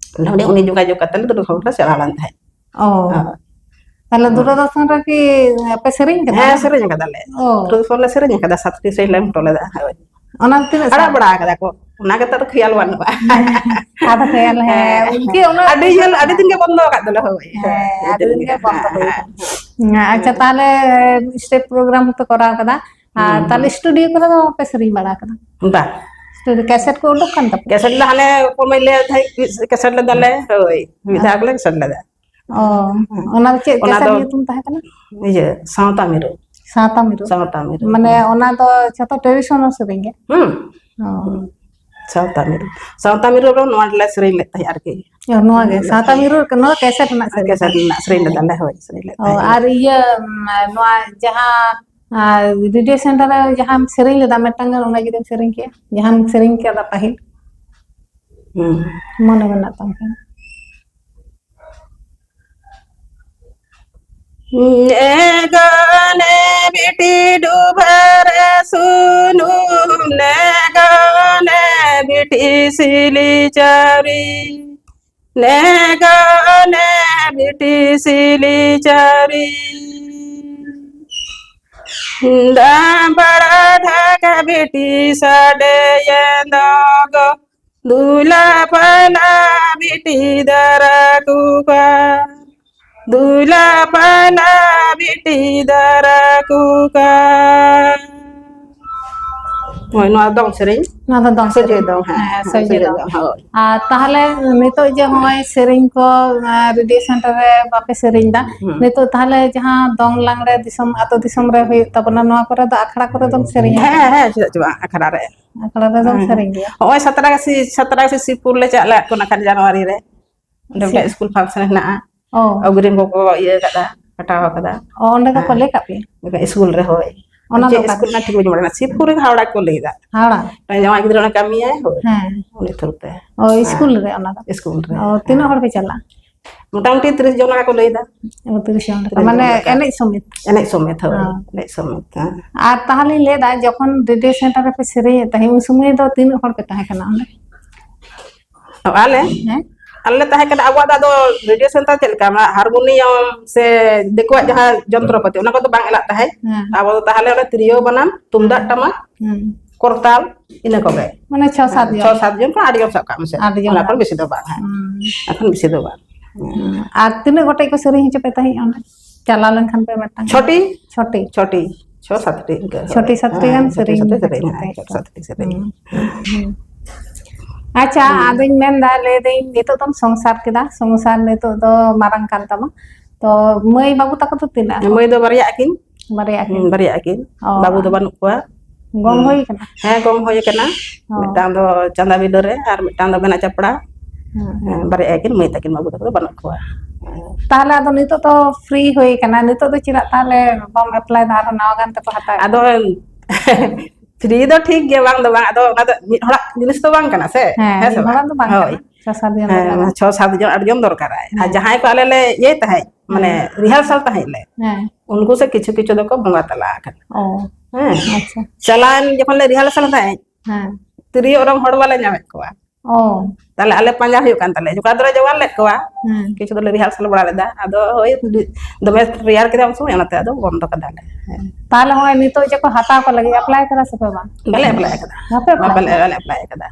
ᱚᱸᱰᱮ ᱩᱱᱤ ᱡᱳᱜᱟᱡᱳᱜᱽ ᱠᱟᱛᱮ ᱞᱮ ᱫᱩᱨᱚᱫᱚᱨᱥᱚᱱ ᱞᱮ ᱪᱟᱞᱟᱣ ᱞᱮᱱ ᱛᱟᱦᱮᱸᱫ᱾ ᱚ᱾ ᱦᱳᱭ᱾ ᱛᱟᱦᱞᱮ ᱦᱩᱸ᱾ ᱫᱩᱨᱚᱫᱚᱨᱥᱚᱱ ᱨᱮᱠᱤ ᱟᱯᱮ ᱥᱮᱨᱮᱧ ᱠᱟᱫᱟ? ᱦᱮᱸ, ᱥᱮᱨᱮᱧ ᱠᱟᱫᱟᱞᱮ᱾ ᱚ᱾ ᱫᱩᱨᱚᱫᱚᱨᱥᱚᱱ ᱞᱮ ᱥᱮᱨᱮᱧ ᱠᱟᱫᱟ, ᱥᱟᱛᱴᱤ ᱥᱮᱨᱮᱧ ᱞᱮ ᱦᱚᱴᱚ ᱞᱮᱫᱟ᱾ ᱦᱳᱭ᱾ ᱚᱱᱟ ᱛᱤᱱᱟᱹᱜ ᱟᱲᱟᱜ ᱥᱟᱞ? ᱵᱟᱲᱟ ᱠᱟᱫᱟ ᱠᱚ, ᱚᱱᱟ ᱜᱮᱛᱚ ᱟᱫᱚ ᱠᱷᱮᱭᱟᱞ ᱵᱟᱹᱱᱩᱜᱼᱟ᱾ ᱦᱮᱸ, ᱟᱫᱚ ᱠᱷᱮᱭᱟᱞ, ᱦᱮᱸ, ᱦᱮᱸ᱾ ᱩᱱᱠᱤ ᱩᱱᱟᱹᱜ ᱟᱹᱰᱤ ᱩᱭᱦᱟᱹᱨ ᱫᱤᱱ, ᱟᱹᱰᱤ ᱵᱟᱹᱱᱩᱜᱼᱟ᱾ ᱫᱤᱱ ᱜᱮ ᱵᱚᱱᱫᱚ ᱟᱠᱟᱫ ᱫᱚᱞᱮ, ᱦᱳᱭ᱾ ᱦᱮᱸ, ᱦᱮᱸ, ᱟᱹᱰᱤ ᱫᱤᱱ ᱜᱮ ᱦᱮᱸ, ᱵᱚᱱᱫᱚ ᱦᱮᱸ, ᱦᱩᱭ ᱦᱮᱸ, ᱠᱟᱱᱟ᱾ ᱦᱮᱸ᱾ ᱦᱮᱸ, ᱟᱪᱪᱷᱟ, ᱦᱮᱸ᱾ ᱛᱟᱦᱞᱮ ᱥᱴᱮᱡᱽ ᱯᱨᱳᱜᱨᱟᱢ ᱦᱚᱸᱯᱮ ᱠᱚᱨᱟᱣ ᱠᱟᱫᱟ᱾ ᱟᱨ ᱦᱩᱸ᱾ ᱛᱟᱦᱞᱮ ᱥᱴᱩᱰᱤᱭᱳ ᱠᱚᱨᱮ ᱫᱚ ᱵᱟᱯᱮ ᱥᱮᱨᱮᱧ ᱵᱟᱲᱟ ᱟᱠᱟᱫᱟ? ᱵᱟᱝ᱾ ᱥᱴᱩᱰᱤᱭᱳ ᱠᱮᱥᱮᱴ ᱠᱚ ᱩᱰᱩᱠ ᱠᱟᱱ ᱛᱟᱯᱮᱭᱟ? ᱠᱮᱥᱮᱴ ᱫᱚ ᱦᱟᱱᱮ ᱚᱠᱚᱭ ᱞᱟᱹᱭ ᱛᱟᱦᱮᱸᱫ, ᱠᱮᱥᱮᱴ ᱞᱮᱫᱟᱞᱮ, ᱦᱳᱭ, ᱢᱤᱫ ᱫᱷᱟᱣ ᱜᱮᱞᱮ ᱠᱮᱥᱮᱴ ᱞᱮᱫᱟ᱾ ᱚ, ᱦᱮᱸ᱾ ᱚᱱᱟ ᱫᱚ ᱪᱮᱫ ᱚᱱᱟ ᱠᱮᱥᱮᱴ ᱫᱚ ᱧᱩᱛᱩᱢ ᱛᱟᱦᱮᱸ ᱠᱟᱱᱟ? ᱤᱭᱟᱹ, ᱥᱟᱶᱛᱟ ᱢᱤᱨᱩ᱾ ᱥᱟᱶᱛᱟ ᱢᱤᱨᱩ? ᱥᱟᱶᱛᱟ ᱢᱤᱨᱩ, ᱢᱟᱱᱮ ᱦᱮᱸ᱾ ᱚᱱᱟ ᱫᱚ ᱡᱷᱚᱛᱚ ᱴᱨᱮᱰᱤᱥᱚᱱᱟᱞ ᱥᱮᱨᱮᱧ ᱜᱮ? ᱦᱩᱸ᱾ ᱚ᱾ ᱦᱩᱸ᱾ ᱥᱟᱶᱛᱟ ᱢᱤᱨᱩ᱾ ᱥᱟᱶᱛᱟ ᱢᱤᱨᱩ ᱨᱮ ᱱᱚᱣᱟ ᱞᱮ ᱥᱮᱨᱮᱧ ᱞᱮᱫ ᱛᱟᱦᱮᱸᱫ ᱟᱨᱠᱤ᱾ ᱚ, ᱱᱚᱣᱟ ᱜᱮ, ᱥᱟᱶᱛᱟ ᱢᱤᱨᱩ, ᱱᱚᱣᱟ ᱠᱮᱥᱮᱴ ᱨᱮᱱᱟᱜ ᱥᱮᱨᱮᱧ ᱠᱮᱥᱮᱴ ᱛᱟᱦᱮᱸᱫ? ᱨᱮᱱᱟᱜ ᱥᱮᱨᱮᱧ ᱞᱮᱫᱟᱞᱮ, ᱦᱳᱭ, ᱥᱮᱨᱮᱧ ᱞᱮᱫ ᱚ, ᱛᱟᱦᱮᱸᱫ ᱞᱮ᱾ ᱟᱨ ᱤᱭᱟᱹ, ᱩᱢ, ᱱᱚᱣᱟ ᱡᱟᱦᱟᱸ, ᱟᱨ ᱨᱮᱰᱤᱭᱳ ᱥᱮᱱᱴᱟᱨ ᱨᱮ ᱡᱟᱦᱟᱸᱢ ᱥᱮᱨᱮᱧ ᱞᱮᱫᱟ, ᱢᱤᱫᱴᱟᱝ ᱜᱟᱱ ᱚᱱᱟ ᱡᱩᱫᱤᱢ ᱥᱮᱨᱮᱧ ᱠᱮᱭᱟ, ᱡᱟᱦᱟᱸᱢ ᱥᱮᱨᱮᱧ ᱠᱮᱫᱟ ᱯᱟᱹᱦᱤᱞ, ᱦᱩᱸ᱾ ᱢᱚᱱᱮ ᱢᱮᱱᱟᱜ ᱛᱟᱢ ᱠᱷᱟᱱ᱾ ᱱᱮᱜᱟᱱᱮ ᱵᱤᱴᱤ ᱰᱩᱵᱟᱹᱨᱮ ᱥᱩᱱᱩᱢ, ᱱᱮᱜᱟᱱᱮ ᱵᱤᱴᱤ ᱥᱤᱞᱤ ᱪᱟᱣᱨᱤ, ᱱᱮᱜᱟᱱᱮ ᱵᱤᱴᱤ ᱥᱤᱞᱤ ᱪᱟᱣᱨᱤ᱾ ᱫᱟᱢᱵᱟᱲᱟ ᱰᱷᱟᱠᱟ ᱵᱤᱴᱤ ᱥᱟᱰᱮᱭᱮᱱ ᱫᱚ ᱜᱚ, ᱫᱩᱞᱟ ᱯᱟᱞᱟ ᱵᱤᱴᱤ ᱫᱟᱨᱟ ᱠᱩᱠᱟ, ᱫᱩᱞᱟ ᱯᱟᱞᱟ ᱵᱤᱴᱤ ᱫᱟᱨᱟ ᱠᱩᱠᱟ᱾ ᱦᱳᱭ, ᱱᱚᱣᱟ ᱫᱚᱝ ᱥᱮᱨᱮᱧ᱾ ᱱᱚᱣᱟ ᱫᱚ ᱫᱚᱝ ᱥᱚᱡᱷᱮ ᱥᱮᱨᱮᱧ᱾ ᱫᱚᱝ, ᱦᱮᱸ, ᱦᱮᱸ, ᱦᱮᱸ, ᱥᱚᱡᱷᱮ ᱥᱚᱡᱷᱮ ᱫᱚᱝ᱾ ᱫᱚᱝ, ᱦᱳᱭ᱾ ᱟᱨ ᱛᱟᱦᱚᱞᱮ ᱱᱤᱛᱚᱜ ᱡᱮ ᱦᱚᱸᱜᱼᱚᱭ ᱥᱮᱨᱮᱧ ᱠᱚ, ᱟᱸ, ᱨᱮᱰᱤᱭᱳ ᱥᱮᱱᱴᱟᱨ ᱨᱮ ᱵᱟᱯᱮ ᱥᱮᱨᱮᱧ ᱫᱟ, ᱦᱩᱸ᱾ ᱱᱤᱛᱚᱜ ᱛᱟᱦᱚᱞᱮ ᱡᱟᱦᱟᱸ ᱫᱚᱝ ᱞᱟᱜᱽᱲᱮ ᱫᱤᱥᱚᱢ, ᱟᱛᱳ ᱫᱤᱥᱚᱢ ᱨᱮ ᱦᱩᱭᱩᱜ ᱛᱟᱵᱚᱱᱟ, ᱱᱚᱣᱟ ᱠᱚᱨᱮ ᱫᱚ ᱟᱠᱷᱲᱟ ᱠᱚᱨᱮ ᱫᱚᱢ ᱥᱮᱨᱮᱧᱟ ᱥᱮ ᱦᱮᱸ, ᱵᱟᱝ? ᱦᱮᱸ, ᱪᱮᱫᱟᱜ ᱪᱚ ᱵᱟᱝ, ᱟᱠᱷᱲᱟ ᱨᱮ᱾ ᱟᱠᱷᱲᱟ ᱨᱮᱫᱚᱢ ᱦᱮᱸ᱾ ᱥᱮᱨᱮᱧ ᱜᱮᱭᱟ? ᱦᱚᱸᱜᱼᱚᱭ ᱥᱟᱛᱨᱟᱜᱟᱪᱷᱤ, ᱥᱟᱛᱨᱟᱜᱟᱪᱷᱤ ᱥᱤᱵᱯᱩᱨ ᱞᱮ ᱪᱟᱞᱟᱜ ᱠᱟᱱᱟ ᱠᱷᱟᱱ ᱡᱟᱱᱩᱣᱟᱨᱤ ᱨᱮ᱾ ᱚᱸᱰᱮ ᱢᱤᱫᱴᱮᱱ ᱪᱮᱫ? ᱥᱠᱩᱞ ᱯᱷᱟᱝᱥᱮᱱ ᱦᱮᱱᱟᱜᱼᱟ᱾ ᱚ᱾ ᱟᱹᱜᱩᱨᱤᱱ ᱠᱚᱠᱚ ᱤᱭᱟᱹ ᱠᱟᱫᱟ, ᱠᱟᱴᱟᱣ ᱠᱟᱫᱟ᱾ ᱚ, ᱚᱸᱰᱮ ᱫᱚᱠᱚ ᱦᱮᱸ᱾ ᱞᱟᱹᱭ ᱠᱟᱜ ᱯᱮᱭᱟ? ᱥᱠᱩᱞ ᱨᱮ, ᱦᱳᱭ᱾ ᱚᱱᱟ ᱫᱚ ᱪᱮᱫ ᱚᱠᱟᱨᱮ? ᱥᱠᱩᱞ ᱨᱮᱱᱟᱜ ᱴᱷᱤᱠ ᱵᱟᱹᱧ ᱵᱟᱲᱟᱭᱟ᱾ ᱥᱤᱵᱯᱩᱨ ᱨᱮ ᱦᱟᱣᱲᱟ ᱠᱚ ᱞᱟᱹᱭ ᱫᱟ᱾ ᱦᱟᱣᱲᱟ? ᱡᱟᱶᱟᱭ ᱜᱤᱫᱽᱨᱟᱹ ᱚᱸᱰᱮ ᱠᱟᱹᱢᱤᱭᱟᱭ, ᱦᱳᱭ᱾ ᱦᱮᱸ᱾ ᱩᱱᱤ ᱛᱷᱨᱩ ᱛᱮ᱾ ᱚ, ᱦᱮᱸ᱾ ᱥᱠᱩᱞ ᱨᱮ ᱚᱱᱟ ᱫᱚ? ᱥᱠᱩᱞ ᱨᱮ, ᱚ, ᱛᱤᱱᱟᱹᱜ ᱦᱮᱸ᱾ ᱦᱚᱲ ᱯᱮ ᱪᱟᱞᱟᱜᱼᱟ? ᱢᱚᱴᱟᱢᱩᱴᱤ ᱛᱤᱨᱤᱥ ᱡᱚᱱ ᱞᱮᱠᱟ ᱠᱚ ᱞᱟᱹᱭ ᱫᱟ᱾ ᱚ, ᱛᱤᱨᱤᱥ ᱡᱚᱱ ᱞᱮᱠᱟ᱾ ᱛᱤᱨᱤᱥ ᱢᱟᱱᱮ ᱡᱚᱱ ᱞᱮᱠᱟ᱾ ᱮᱱᱮᱡ ᱥᱚᱢᱮᱛ? ᱮᱱᱮᱡ ᱥᱚᱢᱮᱛ, ᱦᱳᱭ᱾ ᱚ᱾ ᱮᱱᱮᱡ ᱥᱚᱢᱮᱛ, ᱦᱮᱸ᱾ ᱟᱨ ᱛᱟᱦᱚᱞᱮᱧ ᱞᱟᱹᱭ ᱫᱟ, ᱡᱚᱠᱷᱚᱱ ᱨᱮᱰᱤᱭᱳ ᱥᱮᱱᱴᱟᱨ ᱨᱮᱯᱮ ᱥᱮᱨᱮᱧᱮᱫ ᱛᱟᱦᱮᱸᱫ, ᱩᱱ ᱥᱚᱢᱚᱭ ᱫᱚ ᱛᱤᱱᱟᱹᱜ ᱦᱚᱲ ᱯᱮ ᱛᱟᱦᱮᱸ ᱠᱟᱱᱟ ᱚᱸᱰᱮ? ᱟᱞᱮ? ᱦᱮᱸ? ᱟᱞᱮ ᱞᱮ ᱛᱟᱦᱮᱸ ᱠᱟᱱᱟ, ᱟᱵᱚᱣᱟᱜ ᱫᱚ ᱟᱫᱚ ᱨᱮᱰᱤᱭᱳ ᱥᱮᱱᱴᱟᱨ ᱪᱮᱫ ᱞᱮᱠᱟ, ᱚᱱᱟ ᱦᱟᱨᱢᱳᱱᱤᱭᱟᱢ ᱥᱮ ᱫᱤᱠᱩᱣᱟᱜ ᱡᱟᱦᱟᱸ ᱡᱚᱱᱛᱨᱚᱯᱟᱹᱛᱤ, ᱚᱱᱟ ᱠᱚᱫᱚ ᱵᱟᱝ ᱮᱞᱟᱜ ᱛᱟᱦᱮᱸᱫ᱾ ᱦᱮᱸ᱾ ᱟᱵᱚ ᱫᱚ ᱛᱟᱦᱚᱞᱮ ᱚᱱᱟ ᱛᱤᱨᱭᱳ, ᱵᱟᱱᱟᱢ, ᱛᱩᱢᱫᱟᱜ, ᱦᱮᱸ᱾ ᱴᱟᱢᱟᱠ, ᱦᱮᱸ᱾ ᱠᱚᱨᱛᱟᱞ, ᱤᱱᱟᱹ ᱠᱚᱜᱮ᱾ ᱢᱟᱱᱮ ᱪᱷᱚ ᱥᱟᱛ ᱦᱮᱸ, ᱡᱚᱱ᱾ ᱪᱷᱚ ᱥᱟᱛ ᱡᱚᱱ ᱠᱷᱚᱱ ᱟᱹᱰᱤ ᱡᱚᱱ ᱥᱟᱵ ᱠᱟᱜ ᱢᱮᱥᱮ᱾ ᱟᱹᱰᱤ ᱡᱚᱱ ᱚᱱᱟ ᱠᱷᱚᱱ ᱜᱟᱱ᱾ ᱵᱮᱥᱤ ᱫᱚ ᱵᱟᱝ, ᱦᱮᱸ᱾ ᱦᱩᱸ᱾ ᱮᱠᱷᱚᱱ ᱵᱮᱥᱤ ᱫᱚ ᱵᱟᱝ᱾ ᱦᱩᱸ᱾ ᱟᱨ ᱛᱤᱱᱟᱹᱜ ᱜᱚᱴᱮᱡ ᱠᱚ ᱥᱮᱨᱮᱧ ᱦᱚᱪᱚ ᱯᱮ ᱛᱟᱦᱮᱸᱫ ᱚᱸᱰᱮ? ᱪᱟᱞᱟᱣ ᱞᱮᱱᱠᱷᱟᱱ ᱯᱮ ᱢᱤᱫᱴᱟᱝ ᱪᱷᱚᱴᱤ᱾ ᱪᱷᱚᱴᱤ? ᱪᱷᱚᱴᱤ᱾ ᱪᱷᱚ ᱥᱟᱛᱴᱤ ᱤᱱᱠᱟᱹ᱾ ᱪᱷᱚᱴᱤ ᱥᱟᱛᱴᱤ ᱜᱟᱱ ᱦᱮᱸ, ᱪᱷᱚᱴᱤ ᱥᱮᱨᱮᱧ ᱥᱟᱛᱴᱤ ᱥᱮᱨᱮᱧ, ᱠᱟᱹᱴᱤᱡ ᱦᱮᱸ, ᱠᱟᱹᱴᱤᱡ᱾ ᱪᱷᱚᱴᱤ ᱥᱟᱛᱴᱤ ᱥᱮᱨᱮᱧ᱾ ᱦᱩᱸ, ᱦᱩᱸ᱾ ᱟᱪᱪᱷᱟ, ᱦᱩᱸ᱾ ᱟᱫᱚᱧ ᱢᱮᱱᱫᱟ, ᱞᱟᱹᱭᱫᱟᱹᱧ, ᱱᱤᱛᱚᱜ ᱫᱚᱢ ᱥᱚᱝᱥᱟᱨ ᱠᱮᱫᱟ, ᱥᱚᱝᱥᱟᱨ ᱱᱤᱛᱚᱜ ᱫᱚ ᱢᱟᱨᱟᱝ ᱠᱟᱱ ᱛᱟᱢᱟ, ᱛᱚ ᱢᱟᱹᱭ ᱵᱟᱹᱵᱩ ᱛᱟᱠᱚ ᱫᱚ ᱛᱤᱱᱟᱹᱜ ᱟᱠᱚ? ᱢᱟᱹᱭ ᱫᱚ ᱵᱟᱨᱭᱟ ᱟᱹᱠᱤᱱ᱾ ᱵᱟᱨᱭᱟ ᱟᱹᱠᱤᱱ? ᱦᱩᱸ, ᱵᱟᱨᱭᱟ ᱟᱹᱠᱤᱱ᱾ ᱚ᱾ ᱵᱟᱹᱵᱩ ᱫᱚ ᱵᱟᱹᱱᱩᱜ ᱠᱚᱣᱟ᱾ ᱜᱚᱝ ᱦᱩᱸ᱾ ᱦᱩᱭ ᱠᱟᱱᱟ? ᱦᱮᱸ, ᱜᱚᱝ ᱦᱩᱭ ᱠᱟᱱᱟ᱾ ᱚ᱾ ᱢᱤᱫᱴᱟᱝ ᱫᱚ ᱪᱟᱸᱫᱟ ᱵᱤᱰᱟᱹ ᱨᱮ ᱟᱨ ᱢᱤᱫᱴᱟᱝ ᱫᱚ ᱵᱮᱱᱟ ᱪᱟᱯᱲᱟ᱾ ᱦᱩᱸ᱾ ᱦᱮᱸ, ᱵᱟᱨᱭᱟ ᱟᱹᱠᱤᱱ ᱢᱟᱹᱭ ᱛᱟᱹᱠᱤᱱ, ᱵᱟᱹᱵᱩ ᱛᱟᱠᱚ ᱫᱚ ᱵᱟᱹᱱᱩᱜ ᱠᱚᱣᱟ᱾ ᱛᱟᱦᱞᱮ ᱟᱫᱚ ᱱᱤᱛᱚᱜ ᱫᱚ free ᱦᱩᱭ ᱠᱟᱱᱟ, ᱱᱤᱛᱚᱜ ᱫᱚ ᱪᱮᱫᱟᱜ ᱛᱟᱦᱞᱮ ᱵᱟᱢ apply ᱫᱟ ᱟᱨᱦᱚᱸ ᱱᱟᱣᱟ ᱜᱟᱱ ᱛᱮᱠᱚ ᱦᱟᱛᱟᱣᱮᱫ? ᱟᱫᱚ free ᱫᱚ ᱴᱷᱤᱠ ᱜᱮᱭᱟ, ᱵᱟᱝ ᱫᱚ ᱵᱟᱝ, ᱟᱫᱚ ᱚᱱᱟ ᱫᱚ ᱢᱤᱫ ᱦᱚᱲᱟᱜ ᱡᱤᱱᱤᱥ ᱫᱚ ᱵᱟᱝ ᱠᱟᱱᱟ ᱥᱮ, ᱦᱮᱸ, ᱦᱮᱸ ᱥᱮ ᱢᱤᱫ ᱵᱟᱝ? ᱦᱚᱲᱟᱜ ᱫᱚ ᱵᱟᱝ ᱦᱳᱭ᱾ ᱠᱟᱱᱟ, ᱪᱷᱚ ᱥᱟᱛ ᱡᱚᱱ ᱫᱚ ᱦᱮᱸ, ᱞᱟᱜᱟᱜᱼᱟ᱾ ᱪᱷᱚ ᱥᱟᱛ ᱡᱚᱱ, ᱟᱴ ᱡᱚᱱ ᱫᱚᱨᱠᱟᱨᱟᱭ᱾ ᱟᱨ ᱦᱮᱸ᱾ ᱡᱟᱦᱟᱸᱭ ᱠᱚ ᱟᱞᱮ ᱞᱮ ᱤᱭᱟᱹᱭ ᱛᱟᱦᱮᱸᱫ, ᱢᱟᱱᱮ ᱦᱮᱸ᱾ Rehearsal ᱛᱟᱦᱮᱸᱫ ᱞᱮ, ᱦᱮᱸ᱾ ᱩᱱᱠᱩ ᱥᱮ ᱠᱤᱪᱷᱩ ᱠᱤᱪᱷᱩ ᱫᱚᱠᱚ ᱵᱚᱸᱜᱟ ᱛᱟᱞᱟ ᱟᱠᱟᱱᱟ᱾ ᱚ᱾ ᱦᱮᱸ᱾ ᱟᱪᱪᱷᱟ᱾ ᱪᱟᱞᱟᱣᱮᱱ ᱡᱚᱠᱷᱚᱱ ᱞᱮ rehearsal ᱛᱟᱦᱮᱸᱫ, ᱦᱮᱸ᱾ ᱛᱤᱨᱭᱳ ᱚᱨᱚᱝ ᱦᱚᱲ ᱵᱟᱞᱮ ᱧᱟᱢᱮᱫ ᱠᱚᱣᱟ᱾ ᱚ᱾ ᱛᱟᱦᱞᱮ ᱟᱞᱮ ᱯᱟᱸᱡᱟ ᱦᱩᱭᱩᱜ ᱠᱟᱱ ᱛᱟᱞᱮᱭᱟ, ᱡᱚᱜᱟᱲ ᱫᱚᱞᱮ ᱡᱚᱜᱟᱲ ᱞᱮᱫ ᱠᱚᱣᱟ᱾ ᱦᱮᱸ᱾ ᱠᱤᱪᱷᱩ ᱫᱚᱞᱮ rehearsal ᱵᱟᱲᱟ ᱞᱮᱫᱟ, ᱟᱫᱚ ᱳᱭ ᱫᱚᱢᱮ ᱨᱮᱭᱟᱲ ᱠᱮᱫᱟ ᱩᱱ ᱥᱚᱢᱚᱭ, ᱚᱱᱟᱛᱮ ᱟᱫᱚ ᱵᱚᱱᱫᱚ ᱠᱟᱫᱟᱞᱮ᱾ ᱦᱮᱸ᱾ ᱛᱟᱦᱞᱮ ᱦᱚᱸᱜᱼᱚᱭ ᱱᱤᱛᱚᱜ ᱡᱮ ᱠᱚ ᱦᱟᱛᱟᱣ ᱠᱚ ᱞᱟᱹᱜᱤᱫ, apply ᱠᱟᱫᱟ ᱥᱮ ᱯᱮ ᱵᱟᱝ? ᱵᱟᱞᱮ apply ᱠᱟᱫᱟ᱾ ᱵᱟᱯᱮ apply ᱵᱟᱞᱮ, ᱠᱟᱫᱟ? ᱵᱟᱞᱮ apply ᱠᱟᱫᱟ᱾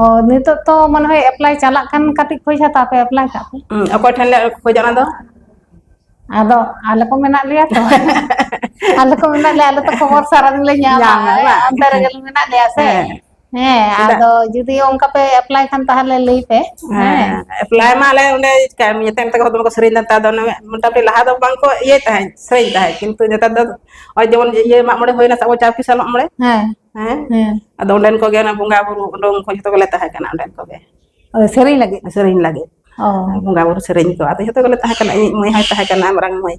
ᱚ, ᱱᱤᱛᱚᱜ ᱛᱚ ᱢᱚᱱᱮ ᱦᱚᱭ apply ᱪᱟᱞᱟᱜ ᱠᱟᱱ, ᱠᱟᱹᱴᱤᱡ ᱠᱷᱚᱡ ᱦᱟᱛᱟᱣ ᱯᱮ apply ᱠᱟᱜ ᱯᱮ᱾ ᱦᱩᱸ, ᱚᱠᱚᱭ ᱴᱷᱮᱱ ᱞᱮ ᱠᱷᱚᱡᱟ ᱚᱱᱟ ᱫᱚ? ᱟᱫᱚ ᱟᱞᱮ ᱠᱚ ᱢᱮᱱᱟᱜ ᱞᱮᱭᱟ ᱛᱚ᱾ ᱟᱞᱮ ᱠᱚ ᱢᱮᱱᱟᱜ ᱞᱮᱭᱟ, ᱟᱞᱮ ᱛᱚ ᱠᱷᱚᱵᱚᱨ ᱥᱟᱨᱟ ᱫᱤᱱ ᱞᱮ ᱧᱟᱢᱟ᱾ ᱧᱟᱢᱟ, ᱵᱟᱝ? ᱚᱱᱛᱮ ᱨᱮᱜᱮ ᱞᱮ ᱢᱮᱱᱟᱜ ᱞᱮᱭᱟ ᱥᱮ᱾ ᱦᱮᱸ᱾ ᱦᱮᱸ, ᱪᱮᱫᱟᱜ? ᱟᱫᱚ ᱡᱩᱫᱤ ᱚᱱᱠᱟ ᱯᱮ apply ᱠᱷᱟᱱ ᱛᱟᱦᱞᱮ ᱞᱟᱹᱭ ᱯᱮ᱾ ᱦᱮᱸ, ᱦᱮᱸ᱾ Apply ᱢᱟ ᱟᱞᱮ ᱚᱸᱰᱮ ᱪᱤᱠᱟ ᱧᱮᱛᱮᱞ ᱛᱟᱠᱚ ᱫᱚᱢᱮ ᱠᱚ ᱥᱮᱨᱮᱧ ᱫᱟ, ᱱᱮᱛᱟᱨ ᱫᱚ ᱚᱱᱮ ᱢᱚᱴᱟᱢᱩᱴᱤ ᱞᱟᱦᱟ ᱫᱚ ᱵᱟᱝ ᱠᱚ ᱤᱭᱟᱹᱭ ᱛᱟᱦᱮᱸᱫ, ᱥᱮᱨᱮᱧ ᱛᱟᱦᱮᱸᱫ, ᱠᱤᱱᱛᱩ ᱱᱮᱛᱟᱨ ᱫᱚ ᱱᱚᱜᱼᱚᱭ ᱡᱮᱢᱚᱱ ᱤᱭᱟᱹ ᱢᱟᱜ ᱢᱚᱬᱮ ᱦᱩᱭᱱᱟ ᱥᱮ ᱟᱵᱚ ᱪᱟᱨ ᱯᱤᱥᱟ ᱢᱟᱜ ᱢᱚᱬᱮ᱾ ᱦᱮᱸ᱾ ᱦᱮᱸ? ᱦᱮᱸ᱾ ᱟᱫᱚ ᱚᱸᱰᱮᱱ ᱠᱚᱜᱮ ᱚᱱᱟ ᱵᱚᱸᱜᱟ ᱵᱩᱨᱩ ᱩᱰᱩᱝ ᱠᱚ ᱡᱷᱚᱛᱚ ᱜᱮᱞᱮ ᱛᱟᱦᱮᱸ ᱠᱟᱱᱟ ᱚᱸᱰᱮᱱ ᱠᱚᱜᱮ᱾ ᱚ, ᱥᱮᱨᱮᱧ ᱞᱟᱹᱜᱤᱫ? ᱥᱮᱨᱮᱧ ᱞᱟᱹᱜᱤᱫ᱾ ᱚ᱾ ᱵᱚᱸᱜᱟ ᱵᱩᱨᱩ ᱥᱮᱨᱮᱧ ᱠᱚ᱾ ᱟᱫᱚ ᱡᱷᱚᱛᱚ ᱜᱮᱞᱮ ᱛᱟᱦᱮᱸ ᱠᱟᱱᱟ᱾ ᱤᱧᱤᱡ ᱢᱟᱹᱭ ᱦᱚᱸᱭ ᱛᱟᱦᱮᱸ ᱠᱟᱱᱟ, ᱢᱟᱨᱟᱝ ᱢᱟᱹᱭ᱾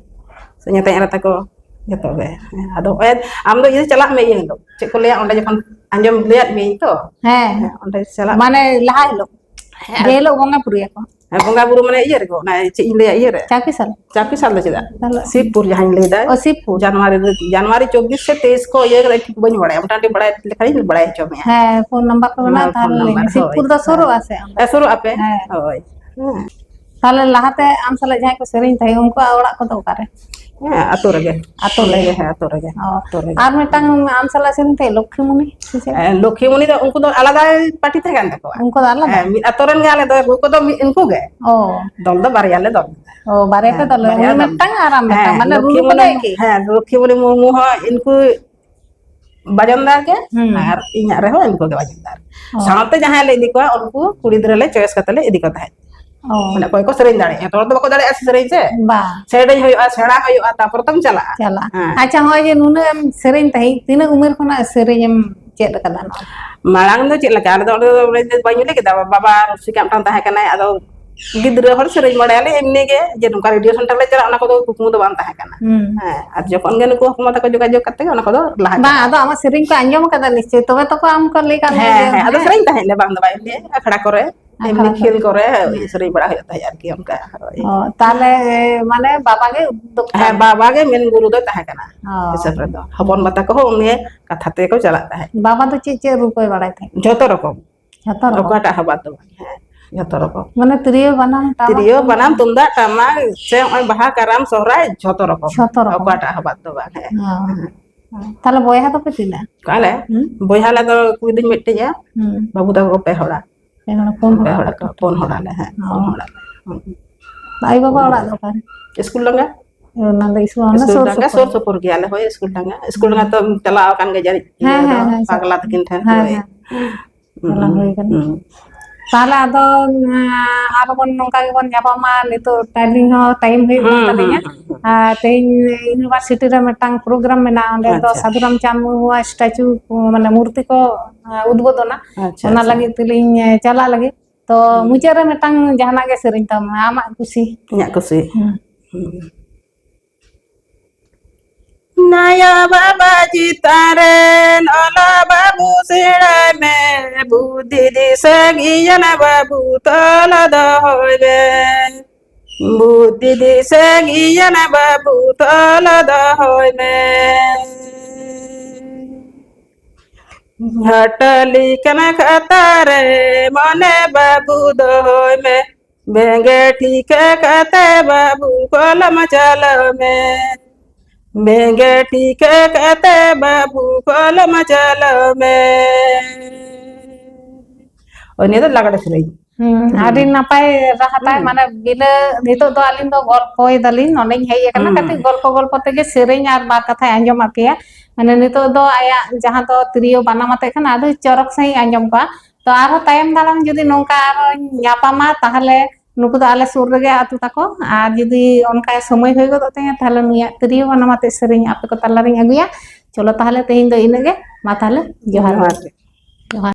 ᱥᱮ ᱧᱮᱛᱮᱧ ᱮᱨᱟ ᱛᱟᱠᱚ, ᱡᱷᱚᱛᱚ ᱜᱮ᱾ ᱦᱮᱸ, ᱟᱫᱚ ᱦᱚᱸᱜᱼᱚᱭ ᱟᱢ ᱫᱚ ᱤᱭᱟᱹ ᱪᱟᱞᱟᱜ ᱢᱮ, ᱤᱭᱟᱹ ᱦᱤᱞᱳᱜ᱾ ᱪᱮᱫ ᱠᱚ ᱞᱟᱹᱭᱟ, ᱚᱸᱰᱮ ᱡᱚᱠᱷᱚᱱ ᱟᱸᱡᱚᱢ ᱞᱟᱹᱭᱟᱫ ᱢᱤᱭᱟᱹᱧ ᱛᱚ᱾ ᱦᱮᱸ᱾ ᱦᱮᱸ, ᱚᱸᱰᱮ ᱪᱟᱞᱟᱜ ᱢᱟᱱᱮ ᱞᱟᱦᱟ ᱦᱤᱞᱳᱜ? ᱦᱮᱸ᱾ ᱡᱮ ᱦᱤᱞᱳᱜ ᱵᱚᱸᱜᱟ ᱵᱩᱨᱩᱭᱟᱠᱚ? ᱦᱮᱸ, ᱵᱚᱸᱜᱟ ᱵᱩᱨᱩ ᱢᱟᱱᱮ ᱤᱭᱟᱹ ᱨᱮᱠᱚ, ᱚᱱᱟ ᱪᱮᱫ ᱤᱧ ᱞᱟᱹᱭᱟ, ᱤᱭᱟᱹ ᱨᱮ᱾ ᱪᱟᱹᱠᱤ ᱥᱟᱞ? ᱪᱟᱹᱠᱤ ᱥᱟᱞ ᱫᱚ ᱪᱮᱫᱟᱜ? ᱛᱟᱦᱞᱮ ᱥᱤᱵᱽᱯᱩᱨ ᱡᱟᱦᱟᱸᱧ ᱞᱟᱹᱭᱫᱟ᱾ ᱚ, ᱥᱤᱵᱽᱯᱩᱨ᱾ ᱡᱟᱱᱩᱣᱟᱨᱤ ᱨᱮ, ᱡᱟᱱᱩᱣᱟᱨᱤ ᱪᱚᱵᱵᱤᱥ ᱥᱮ ᱛᱮᱭᱤᱥ ᱠᱚ ᱤᱭᱟᱹ ᱠᱟᱫᱟ, ᱴᱷᱤᱠ ᱵᱟᱹᱧ ᱵᱟᱲᱟᱭᱟ᱾ ᱢᱚᱴᱟᱢᱩᱴᱤ ᱵᱟᱲᱟᱭ ᱞᱮᱠᱷᱟᱱᱤᱧ ᱵᱟᱲᱟᱭ ᱦᱚᱪᱚ ᱢᱮᱭᱟ᱾ ᱦᱮᱸ, ᱯᱷᱳᱱ ᱱᱟᱢᱵᱟᱨ ᱠᱚ ᱢᱮᱱᱟᱜᱼᱟ, ᱦᱮᱸ, ᱯᱷᱳᱱ ᱛᱟᱦᱞᱮ ᱞᱟᱹᱭ ᱱᱟᱢᱵᱟᱨ, ᱢᱮ᱾ ᱦᱳᱭ᱾ ᱥᱤᱵᱽᱯᱩᱨ ᱫᱚ ᱥᱩᱨᱩᱜᱼᱟ ᱥᱮ ᱚᱸᱰᱮ? ᱦᱮᱸ, ᱥᱩᱨᱩᱜ ᱟᱯᱮ᱾ ᱦᱮᱸ᱾ ᱦᱳᱭ᱾ ᱦᱮᱸ᱾ ᱛᱟᱦᱞᱮ ᱞᱟᱦᱟᱛᱮ ᱟᱢ ᱥᱟᱞᱟᱜ ᱡᱟᱦᱟᱸᱭ ᱠᱚ ᱥᱮᱨᱮᱧ ᱛᱟᱦᱮᱸᱫ, ᱩᱱᱠᱩᱣᱟᱜ ᱚᱲᱟᱜ ᱠᱚᱫᱚ ᱚᱠᱟᱨᱮ? ᱦᱮᱸ, ᱟᱛᱳ ᱨᱮᱜᱮ᱾ ᱟᱛᱳ ᱨᱮᱜᱮ? ᱦᱮᱸ, ᱟᱛᱳ ᱨᱮᱜᱮ᱾ ᱚ᱾ ᱟᱛᱳ ᱨᱮᱜᱮ᱾ ᱟᱨ ᱢᱤᱫᱴᱟᱝ ᱟᱢ ᱥᱟᱞᱟᱜ ᱥᱮᱨᱮᱧ ᱛᱟᱦᱮᱸᱫ ᱞᱚᱠᱠᱷᱤᱢᱩᱱᱤ ᱥᱮ ᱪᱮᱫ? ᱦᱮᱸ, ᱞᱚᱠᱠᱷᱤᱢᱩᱱᱤ ᱫᱚ, ᱩᱱᱠᱩ ᱫᱚ ᱟᱞᱟᱫᱟ ᱯᱟᱨᱴᱤ ᱛᱟᱦᱮᱸ ᱠᱟᱱ ᱛᱟᱠᱚᱣᱟ᱾ ᱩᱱᱠᱩ ᱫᱚ ᱟᱞᱟᱫᱟ? ᱦᱮᱸ, ᱢᱤᱫ ᱟᱛᱳ ᱨᱮᱱ ᱜᱮ ᱟᱞᱮ ᱫᱚ, ᱨᱩ ᱠᱚᱫᱚ ᱢᱤᱫ, ᱩᱱᱠᱩ ᱜᱮ᱾ ᱚ᱾ ᱫᱚᱞ ᱫᱚ ᱵᱟᱨᱭᱟ ᱞᱮ ᱫᱚᱞ᱾ ᱚ, ᱵᱟᱨᱭᱟ ᱯᱮ ᱦᱮᱸ, ᱫᱚᱞ, ᱵᱟᱨᱭᱟ ᱩᱱᱤ ᱫᱚᱞ᱾ ᱢᱤᱫᱴᱟᱝ ᱟᱨ ᱟᱢ ᱢᱤᱫᱴᱟᱝ, ᱦᱮᱸ, ᱢᱟᱱᱮ ᱨᱩᱨᱩ ᱞᱚᱠᱠᱷᱤᱢᱩᱱᱤ, ᱠᱚᱫᱚ ᱮᱠᱤ? ᱦᱮᱸ, ᱞᱚᱠᱠᱷᱤᱢᱩᱱᱤ ᱢᱩᱨᱢᱩ ᱦᱚᱸ ᱤᱱᱠᱩ ᱵᱟᱡᱚᱱᱫᱟᱨ ᱜᱮ, ᱦᱩᱸ᱾ ᱟᱨ ᱤᱧᱟᱹᱜ ᱨᱮᱦᱚᱸ ᱤᱱᱠᱩ ᱜᱮ ᱵᱟᱡᱚᱱᱫᱟᱨ᱾ ᱚ᱾ ᱥᱟᱶᱛᱮ ᱡᱟᱦᱟᱸᱭ ᱞᱮ ᱤᱫᱤ ᱠᱚᱣᱟ, ᱩᱱᱠᱩ ᱠᱩᱲᱤ ᱜᱤᱫᱽᱨᱟᱹ ᱞᱮ ᱪᱚᱭᱮᱥ ᱠᱟᱛᱮ ᱞᱮ ᱤᱫᱤ ᱠᱚ ᱛᱟᱦᱮᱸᱫ᱾ ᱚ᱾ ᱢᱟᱱᱮ ᱚᱠᱚᱭ ᱠᱚ ᱥᱮᱨᱮᱧ ᱫᱟᱲᱮᱭᱟᱜᱼᱟ, ᱡᱚᱛᱚ ᱦᱚᱲ ᱫᱚ ᱵᱟᱠᱚ ᱫᱟᱲᱮᱭᱟᱜᱼᱟ ᱥᱮ ᱥᱮᱨᱮᱧ ᱥᱮ᱾ ᱵᱟ᱾ ᱥᱮᱨᱮᱧ ᱦᱩᱭᱩᱜᱼᱟ, ᱥᱮᱬᱟ ᱦᱩᱭᱩᱜᱼᱟ, ᱛᱟᱨᱯᱚᱨ ᱛᱚᱢ ᱪᱟᱞᱟᱜᱼᱟ᱾ ᱪᱟᱞᱟᱜᱼᱟ᱾ ᱦᱮᱸ᱾ ᱟᱪᱪᱷᱟ, ᱱᱚᱜᱼᱚᱭ ᱡᱮ ᱱᱩᱱᱟᱹᱜ ᱮᱢ ᱥᱮᱨᱮᱧ ᱛᱟᱦᱮᱸᱫ, ᱛᱤᱱᱟᱹᱜ ᱩᱢᱮᱨ ᱠᱷᱚᱱᱟᱜ ᱥᱮᱨᱮᱧ ᱮᱢ ᱪᱮᱫ ᱟᱠᱟᱫᱟ ᱱᱚᱣᱟ? ᱢᱟᱲᱟᱝ ᱫᱚ ᱪᱮᱫ ᱞᱮᱠᱟ, ᱟᱞᱮ ᱫᱚ ᱚᱸᱰᱮ ᱫᱚ ᱚᱱᱮ ᱡᱮ ᱵᱟᱹᱧ ᱞᱟᱹᱭ ᱠᱮᱫᱟ, ᱵᱟᱵᱟ ᱨᱩᱥᱤᱠᱟ ᱢᱤᱫᱴᱟᱝ ᱛᱟᱦᱮᱸ ᱠᱟᱱᱟᱭ, ᱟᱫᱚ ᱜᱤᱫᱽᱨᱟᱹ ᱦᱚᱲ ᱥᱮᱨᱮᱧ ᱵᱟᱲᱟᱭᱟᱞᱮ ᱮᱢᱱᱤ ᱜᱮ, ᱡᱮ ᱱᱚᱝᱠᱟ ᱨᱮᱰᱤᱭᱳ ᱥᱮᱱᱴᱟᱨ ᱞᱮ ᱪᱟᱞᱟᱜᱼᱟ, ᱚᱱᱟ ᱠᱚᱫᱚ ᱠᱩᱠᱢᱩ ᱫᱚ ᱵᱟᱝ ᱛᱟᱦᱮᱸ ᱠᱟᱱᱟ᱾ ᱦᱩᱸ᱾ ᱦᱮᱸ, ᱟᱨ ᱡᱚᱠᱷᱚᱱ ᱜᱮ ᱱᱩᱠᱩ ᱦᱚᱯᱚᱱ ᱛᱟᱠᱚ ᱡᱳᱜᱟᱡᱳᱜᱽ ᱠᱟᱛᱮ ᱜᱮ ᱚᱱᱟ ᱠᱚᱫᱚ ᱞᱟᱦᱟ ᱵᱟᱝ, ᱪᱟᱞᱟᱜᱼᱟ᱾ ᱟᱫᱚ ᱟᱢᱟᱜ ᱥᱮᱨᱮᱧ ᱠᱚ ᱟᱸᱡᱚᱢ ᱟᱠᱟᱫᱟ ᱱᱤᱥᱪᱚᱭ, ᱛᱚᱵᱮ ᱛᱚᱠᱚ ᱟᱢ ᱠᱚ ᱞᱟᱹᱭ ᱠᱟᱜ ᱢᱮᱭᱟ ᱦᱮᱸ, ᱡᱮ, ᱦᱮᱸ, ᱟᱫᱚ ᱥᱮᱨᱮᱧ ᱛᱟᱦᱮᱸᱫ ᱞᱮ ᱵᱟᱝ ᱫᱚ ᱵᱟᱝ, ᱮᱢᱱᱤ ᱟᱠᱷᱲᱟ ᱠᱚᱨᱮ, ᱮᱢᱱᱤ ᱟᱠᱷᱲᱟ ᱠᱷᱮᱞ ᱠᱚᱨᱮ᱾ ᱠᱚᱨᱮ ᱦᱮᱸ᱾ ᱥᱮᱨᱮᱧ ᱵᱟᱲᱟ ᱦᱩᱭᱩᱜ ᱛᱟᱦᱮᱸᱫ ᱟᱨᱠᱤ ᱚᱱᱠᱟ᱾ ᱦᱳᱭ᱾ ᱚ, ᱛᱟᱦᱞᱮ ᱢᱟᱱᱮ ᱵᱟᱵᱟ ᱜᱮ ᱩᱫᱽᱫᱳᱜᱽᱛᱟ? ᱦᱮᱸ, ᱵᱟᱵᱟ ᱜᱮ ᱢᱮᱱ ᱜᱩᱨᱩ ᱫᱚᱭ ᱛᱟᱦᱮᱸ ᱠᱟᱱᱟ᱾ ᱚ᱾ ᱦᱤᱥᱟᱹᱵ ᱨᱮᱫᱚ ᱦᱚᱯᱚᱱ ᱵᱟ ᱛᱟᱠᱚ ᱦᱚᱸ ᱩᱱᱤ ᱠᱟᱛᱷᱟ ᱛᱮᱜᱮ ᱠᱚ ᱪᱟᱞᱟᱜ ᱛᱟᱦᱮᱸᱫ᱾ ᱵᱟᱵᱟ ᱫᱚ ᱪᱮᱫ ᱪᱮᱫ ᱨᱩ ᱠᱚᱭ ᱵᱟᱲᱟᱭ ᱛᱟᱦᱮᱸᱫ? ᱡᱷᱚᱛᱚ ᱨᱚᱠᱚᱢ᱾ ᱡᱷᱚᱛᱚ ᱨᱚᱠᱚᱢ? ᱚᱠᱟᱴᱟᱜ ᱦᱚᱸ ᱵᱟᱫ ᱫᱚ ᱵᱟᱝ᱾ ᱦᱮᱸ, ᱡᱷᱚᱛᱚ ᱨᱚᱠᱚᱢ᱾ ᱢᱟᱱᱮ ᱛᱤᱨᱭᱳ, ᱵᱟᱱᱟᱢ, ᱴᱟᱢᱟᱠ, ᱛᱤᱨᱭᱳ, ᱛᱩᱢᱫᱟᱜ? ᱵᱟᱱᱟᱢ, ᱛᱩᱢᱫᱟᱜ, ᱴᱟᱢᱟᱠ, ᱥᱮ ᱱᱚᱜᱼᱚᱭ ᱵᱟᱦᱟ, ᱠᱟᱨᱟᱢ, ᱥᱚᱦᱨᱟᱭ, ᱡᱷᱚᱛᱚ ᱨᱚᱠᱚᱢ᱾ ᱡᱷᱚᱛᱚ ᱨᱚᱠᱚᱢ᱾ ᱚᱠᱟᱴᱟᱜ ᱦᱚᱸ ᱵᱟᱫ ᱫᱚ ᱵᱟᱝ᱾ ᱦᱮᱸ᱾ ᱚ᱾ ᱛᱟᱦᱞᱮ ᱵᱚᱭᱦᱟ ᱫᱚᱯᱮ ᱛᱤᱱᱟᱹᱜ? ᱟᱞᱮ ᱦᱩᱸ? ᱵᱚᱭᱦᱟ ᱟᱞᱮ ᱫᱚ ᱠᱩᱲᱤ ᱫᱚᱧ ᱢᱤᱫᱴᱮᱡᱟ, ᱦᱩᱸ᱾ ᱵᱟᱹᱵᱩ ᱛᱟᱠᱚ ᱯᱮ ᱦᱚᱲᱟ᱾ ᱯᱮ ᱦᱚᱲ, ᱯᱩᱱ ᱦᱚᱲ ᱯᱮ ᱟᱯᱮ ᱦᱚᱲ ᱫᱚ? ᱠᱚ, ᱯᱩᱱ ᱦᱚᱲ ᱟᱞᱮ, ᱦᱮᱸ, ᱚ᱾ ᱯᱩᱱ ᱦᱚᱲ ᱟᱞᱮ᱾ ᱟᱭᱳ ᱵᱟᱵᱟ ᱚᱲᱟᱜ ᱫᱚ ᱚᱠᱟᱨᱮ? ᱤᱥᱠᱩᱞ ᱰᱟᱸᱜᱟ᱾ ᱚᱱᱟ ᱫᱚ ᱤᱥᱠᱩᱞ, ᱚᱱᱟ ᱤᱥᱠᱩᱞ ᱥᱩᱨ ᱰᱟᱸᱜᱟ, ᱥᱩᱯᱩᱨ? ᱥᱩᱨ ᱥᱩᱯᱩᱨ ᱜᱮᱭᱟᱞᱮ, ᱦᱳᱭ, ᱤᱥᱠᱩᱞ ᱰᱟᱸᱜᱟ᱾ ᱤᱥᱠᱩᱞ ᱰᱟᱸᱜᱟ ᱛᱚ ᱪᱟᱞᱟᱣ ᱟᱠᱟᱱ ᱜᱮ ᱡᱟᱹᱱᱤᱡ, ᱦᱮᱸ, ᱤᱭᱟᱹ ᱫᱚ, ᱦᱮᱸ, ᱦᱮᱸ, ᱯᱟᱜᱽᱞᱟ ᱛᱟᱹᱠᱤᱱ ᱴᱷᱮᱱ, ᱦᱮᱸ, ᱦᱳᱭ᱾ ᱦᱮᱸ᱾ ᱪᱟᱞᱟᱣ ᱦᱩᱭ ᱠᱟᱱᱟ᱾ ᱦᱩᱸ᱾ ᱛᱟᱦᱞᱮ ᱟᱫᱚ, ᱟᱸ, ᱟᱨᱚ ᱵᱚᱱ ᱱᱚᱝᱠᱟ ᱜᱮᱵᱚᱱ ᱧᱟᱯᱟᱢᱟ᱾ ᱱᱤᱛᱚᱜ ᱴᱟᱭᱤᱢ ᱦᱚᱸ ᱴᱟᱭᱤᱢ ᱦᱩᱭᱩᱜ ᱠᱟᱱ ᱦᱩᱸ, ᱛᱟᱹᱞᱤᱧᱟ᱾ ᱦᱩᱸ, ᱦᱩᱸ, ᱦᱩᱸ᱾ ᱟᱨ ᱛᱮᱦᱮᱧ ᱤᱭᱩᱱᱤᱵᱷᱟᱨᱥᱤᱴᱤ ᱨᱮ ᱢᱤᱫᱴᱟᱝ ᱯᱨᱳᱜᱨᱟᱢ ᱢᱮᱱᱟᱜᱼᱟ, ᱚᱸᱰᱮ ᱫᱚ ᱟᱪᱪᱷᱟ᱾ ᱥᱟᱫᱷᱩ ᱨᱟᱢᱪᱟᱸᱫᱽ ᱢᱩᱨᱢᱩᱣᱟᱜ ᱥᱴᱮᱪᱩ, ᱢᱟᱱᱮ ᱢᱩᱨᱛᱤ ᱠᱚ, ᱟᱸ, ᱩᱫᱽᱵᱳᱫᱚᱱᱟ᱾ ᱟᱪᱪᱷᱟ, ᱚᱱᱟ ᱟᱪᱪᱷᱟ᱾ ᱞᱟᱹᱜᱤᱫ ᱛᱮᱞᱤᱧ, ᱟᱸ, ᱪᱟᱞᱟᱜ ᱞᱟᱹᱜᱤᱫ᱾ ᱛᱚ, ᱢᱩᱪᱟᱹᱫ ᱨᱮ ᱢᱤᱫᱴᱟᱝ ᱡᱟᱦᱟᱱᱟᱜ ᱜᱮ ᱥᱮᱨᱮᱧ ᱛᱟᱢ ᱢᱮ, ᱟᱢᱟᱜ ᱠᱩᱥᱤ᱾ ᱤᱧᱟᱹᱜ ᱠᱩᱥᱤ᱾ ᱦᱩᱸ᱾ ᱱᱟᱭᱟ ᱵᱟᱵᱟ ᱪᱮᱛᱟᱱ ᱨᱮᱱ ᱚᱞᱚᱜ ᱵᱟᱹᱵᱩ ᱥᱮᱬᱟᱭ ᱢᱮ, ᱵᱩᱫᱽᱫᱷᱤ ᱫᱤᱥᱟᱹ ᱜᱮᱭᱟᱱ ᱵᱟᱹᱵᱩ ᱛᱚᱞ ᱫᱚᱦᱚᱭ ᱢᱮ᱾ ᱵᱩᱫᱽᱫᱷᱤ ᱫᱤᱥᱟᱹ ᱜᱮᱭᱟᱱ ᱵᱟᱹᱵᱩ ᱛᱚᱞ ᱫᱚᱦᱚᱭ ᱢᱮ᱾ ᱦᱟᱹᱴᱟᱹᱞᱤ ᱠᱟᱱᱟ ᱠᱷᱟᱛᱟ ᱨᱮ ᱢᱚᱱᱮ ᱵᱟᱹᱵᱩ ᱫᱚᱦᱚᱭ ᱢᱮ᱾ ᱵᱮᱸᱜᱮ ᱴᱷᱤᱠᱟᱹ ᱠᱟᱛᱮ ᱵᱟᱹᱵᱩ ᱠᱚᱞᱚᱢ ᱪᱟᱞᱟᱣ ᱢᱮ᱾ ᱵᱮᱸᱜᱮ ᱴᱷᱤᱠᱟᱹ ᱠᱟᱛᱮ ᱵᱟᱹᱵᱩ ᱠᱚᱞᱚᱢ ᱪᱟᱞᱟᱣ ᱢᱮ᱾ ᱳᱭ ᱱᱤᱭᱟᱹ ᱫᱚ ᱞᱟᱜᱽᱲᱮ ᱥᱮᱨᱮᱧ᱾ ᱦᱩᱸ, ᱟᱹᱰᱤ ᱱᱟᱯᱟᱭ ᱨᱟᱦᱟ ᱛᱟᱭ᱾ ᱦᱩᱸ᱾ ᱢᱟᱱᱮ ᱵᱤᱞᱟᱹ ᱱᱤᱛᱚᱜ ᱫᱚ ᱟᱹᱞᱤᱧ ᱫᱚ ᱜᱚᱞᱯᱚᱭ ᱫᱟᱞᱤᱧ, ᱱᱚᱰᱮᱧ ᱦᱮᱡ ᱟᱠᱟᱱᱟ᱾ ᱦᱩᱸ᱾ ᱠᱟᱹᱴᱤᱡ ᱜᱚᱞᱯᱚ ᱜᱚᱞᱯᱚ ᱛᱮᱜᱮ ᱥᱮᱨᱮᱧ ᱟᱨ ᱵᱟᱨ ᱠᱟᱛᱷᱟᱭ ᱟᱸᱡᱚᱢᱟᱫ ᱯᱮᱭᱟ᱾ ᱢᱟᱱᱮ ᱱᱤᱛᱚᱜ ᱫᱚ ᱟᱭᱟᱜ ᱡᱟᱦᱟᱸ ᱫᱚ ᱛᱤᱨᱭᱳ ᱵᱟᱱᱟᱢ ᱟᱛᱮᱜ ᱠᱷᱟᱱ ᱟᱹᱰᱤ ᱪᱚᱨᱚᱠ ᱥᱟᱺᱦᱤᱡ ᱟᱸᱡᱚᱢ ᱠᱚᱜᱼᱟ᱾ ᱛᱚ ᱟᱨᱦᱚᱸ ᱛᱟᱭᱚᱢ ᱫᱟᱨᱟᱢ ᱡᱩᱫᱤ ᱱᱚᱝᱠᱟ ᱟᱨᱦᱚᱸ ᱧᱟᱯᱟᱢᱟ, ᱛᱟᱦᱚᱞᱮ ᱱᱩᱠᱩ ᱫᱚ ᱟᱞᱮ ᱥᱩᱨ ᱨᱮᱜᱮ ᱟᱹᱛᱩ ᱛᱟᱠᱚ, ᱟᱨ ᱡᱩᱫᱤ ᱚᱱᱠᱟ ᱥᱚᱢᱚᱭ ᱦᱩᱭ ᱜᱚᱫᱚᱜ ᱛᱤᱧᱟ, ᱛᱟᱦᱚᱞᱮ ᱱᱩᱭᱟᱜ ᱛᱤᱨᱭᱳ ᱵᱟᱱᱟᱢ ᱟᱛᱮ ᱥᱮᱨᱮᱧ ᱟᱯᱮ ᱠᱚ ᱛᱟᱞᱟᱨᱤᱧ ᱟᱹᱜᱩᱭᱟ᱾ ᱪᱚᱞᱚ ᱛᱟᱦᱚᱞᱮ ᱛᱮᱦᱮᱧ ᱫᱚ ᱤᱱᱟᱹᱜ ᱜᱮ, ᱢᱟ ᱛᱟᱦᱚᱞᱮ ᱡᱚᱦᱟᱨ᱾ ᱡᱚᱦᱟᱨ ᱜᱮ᱾ ᱡᱚᱦᱟᱨ᱾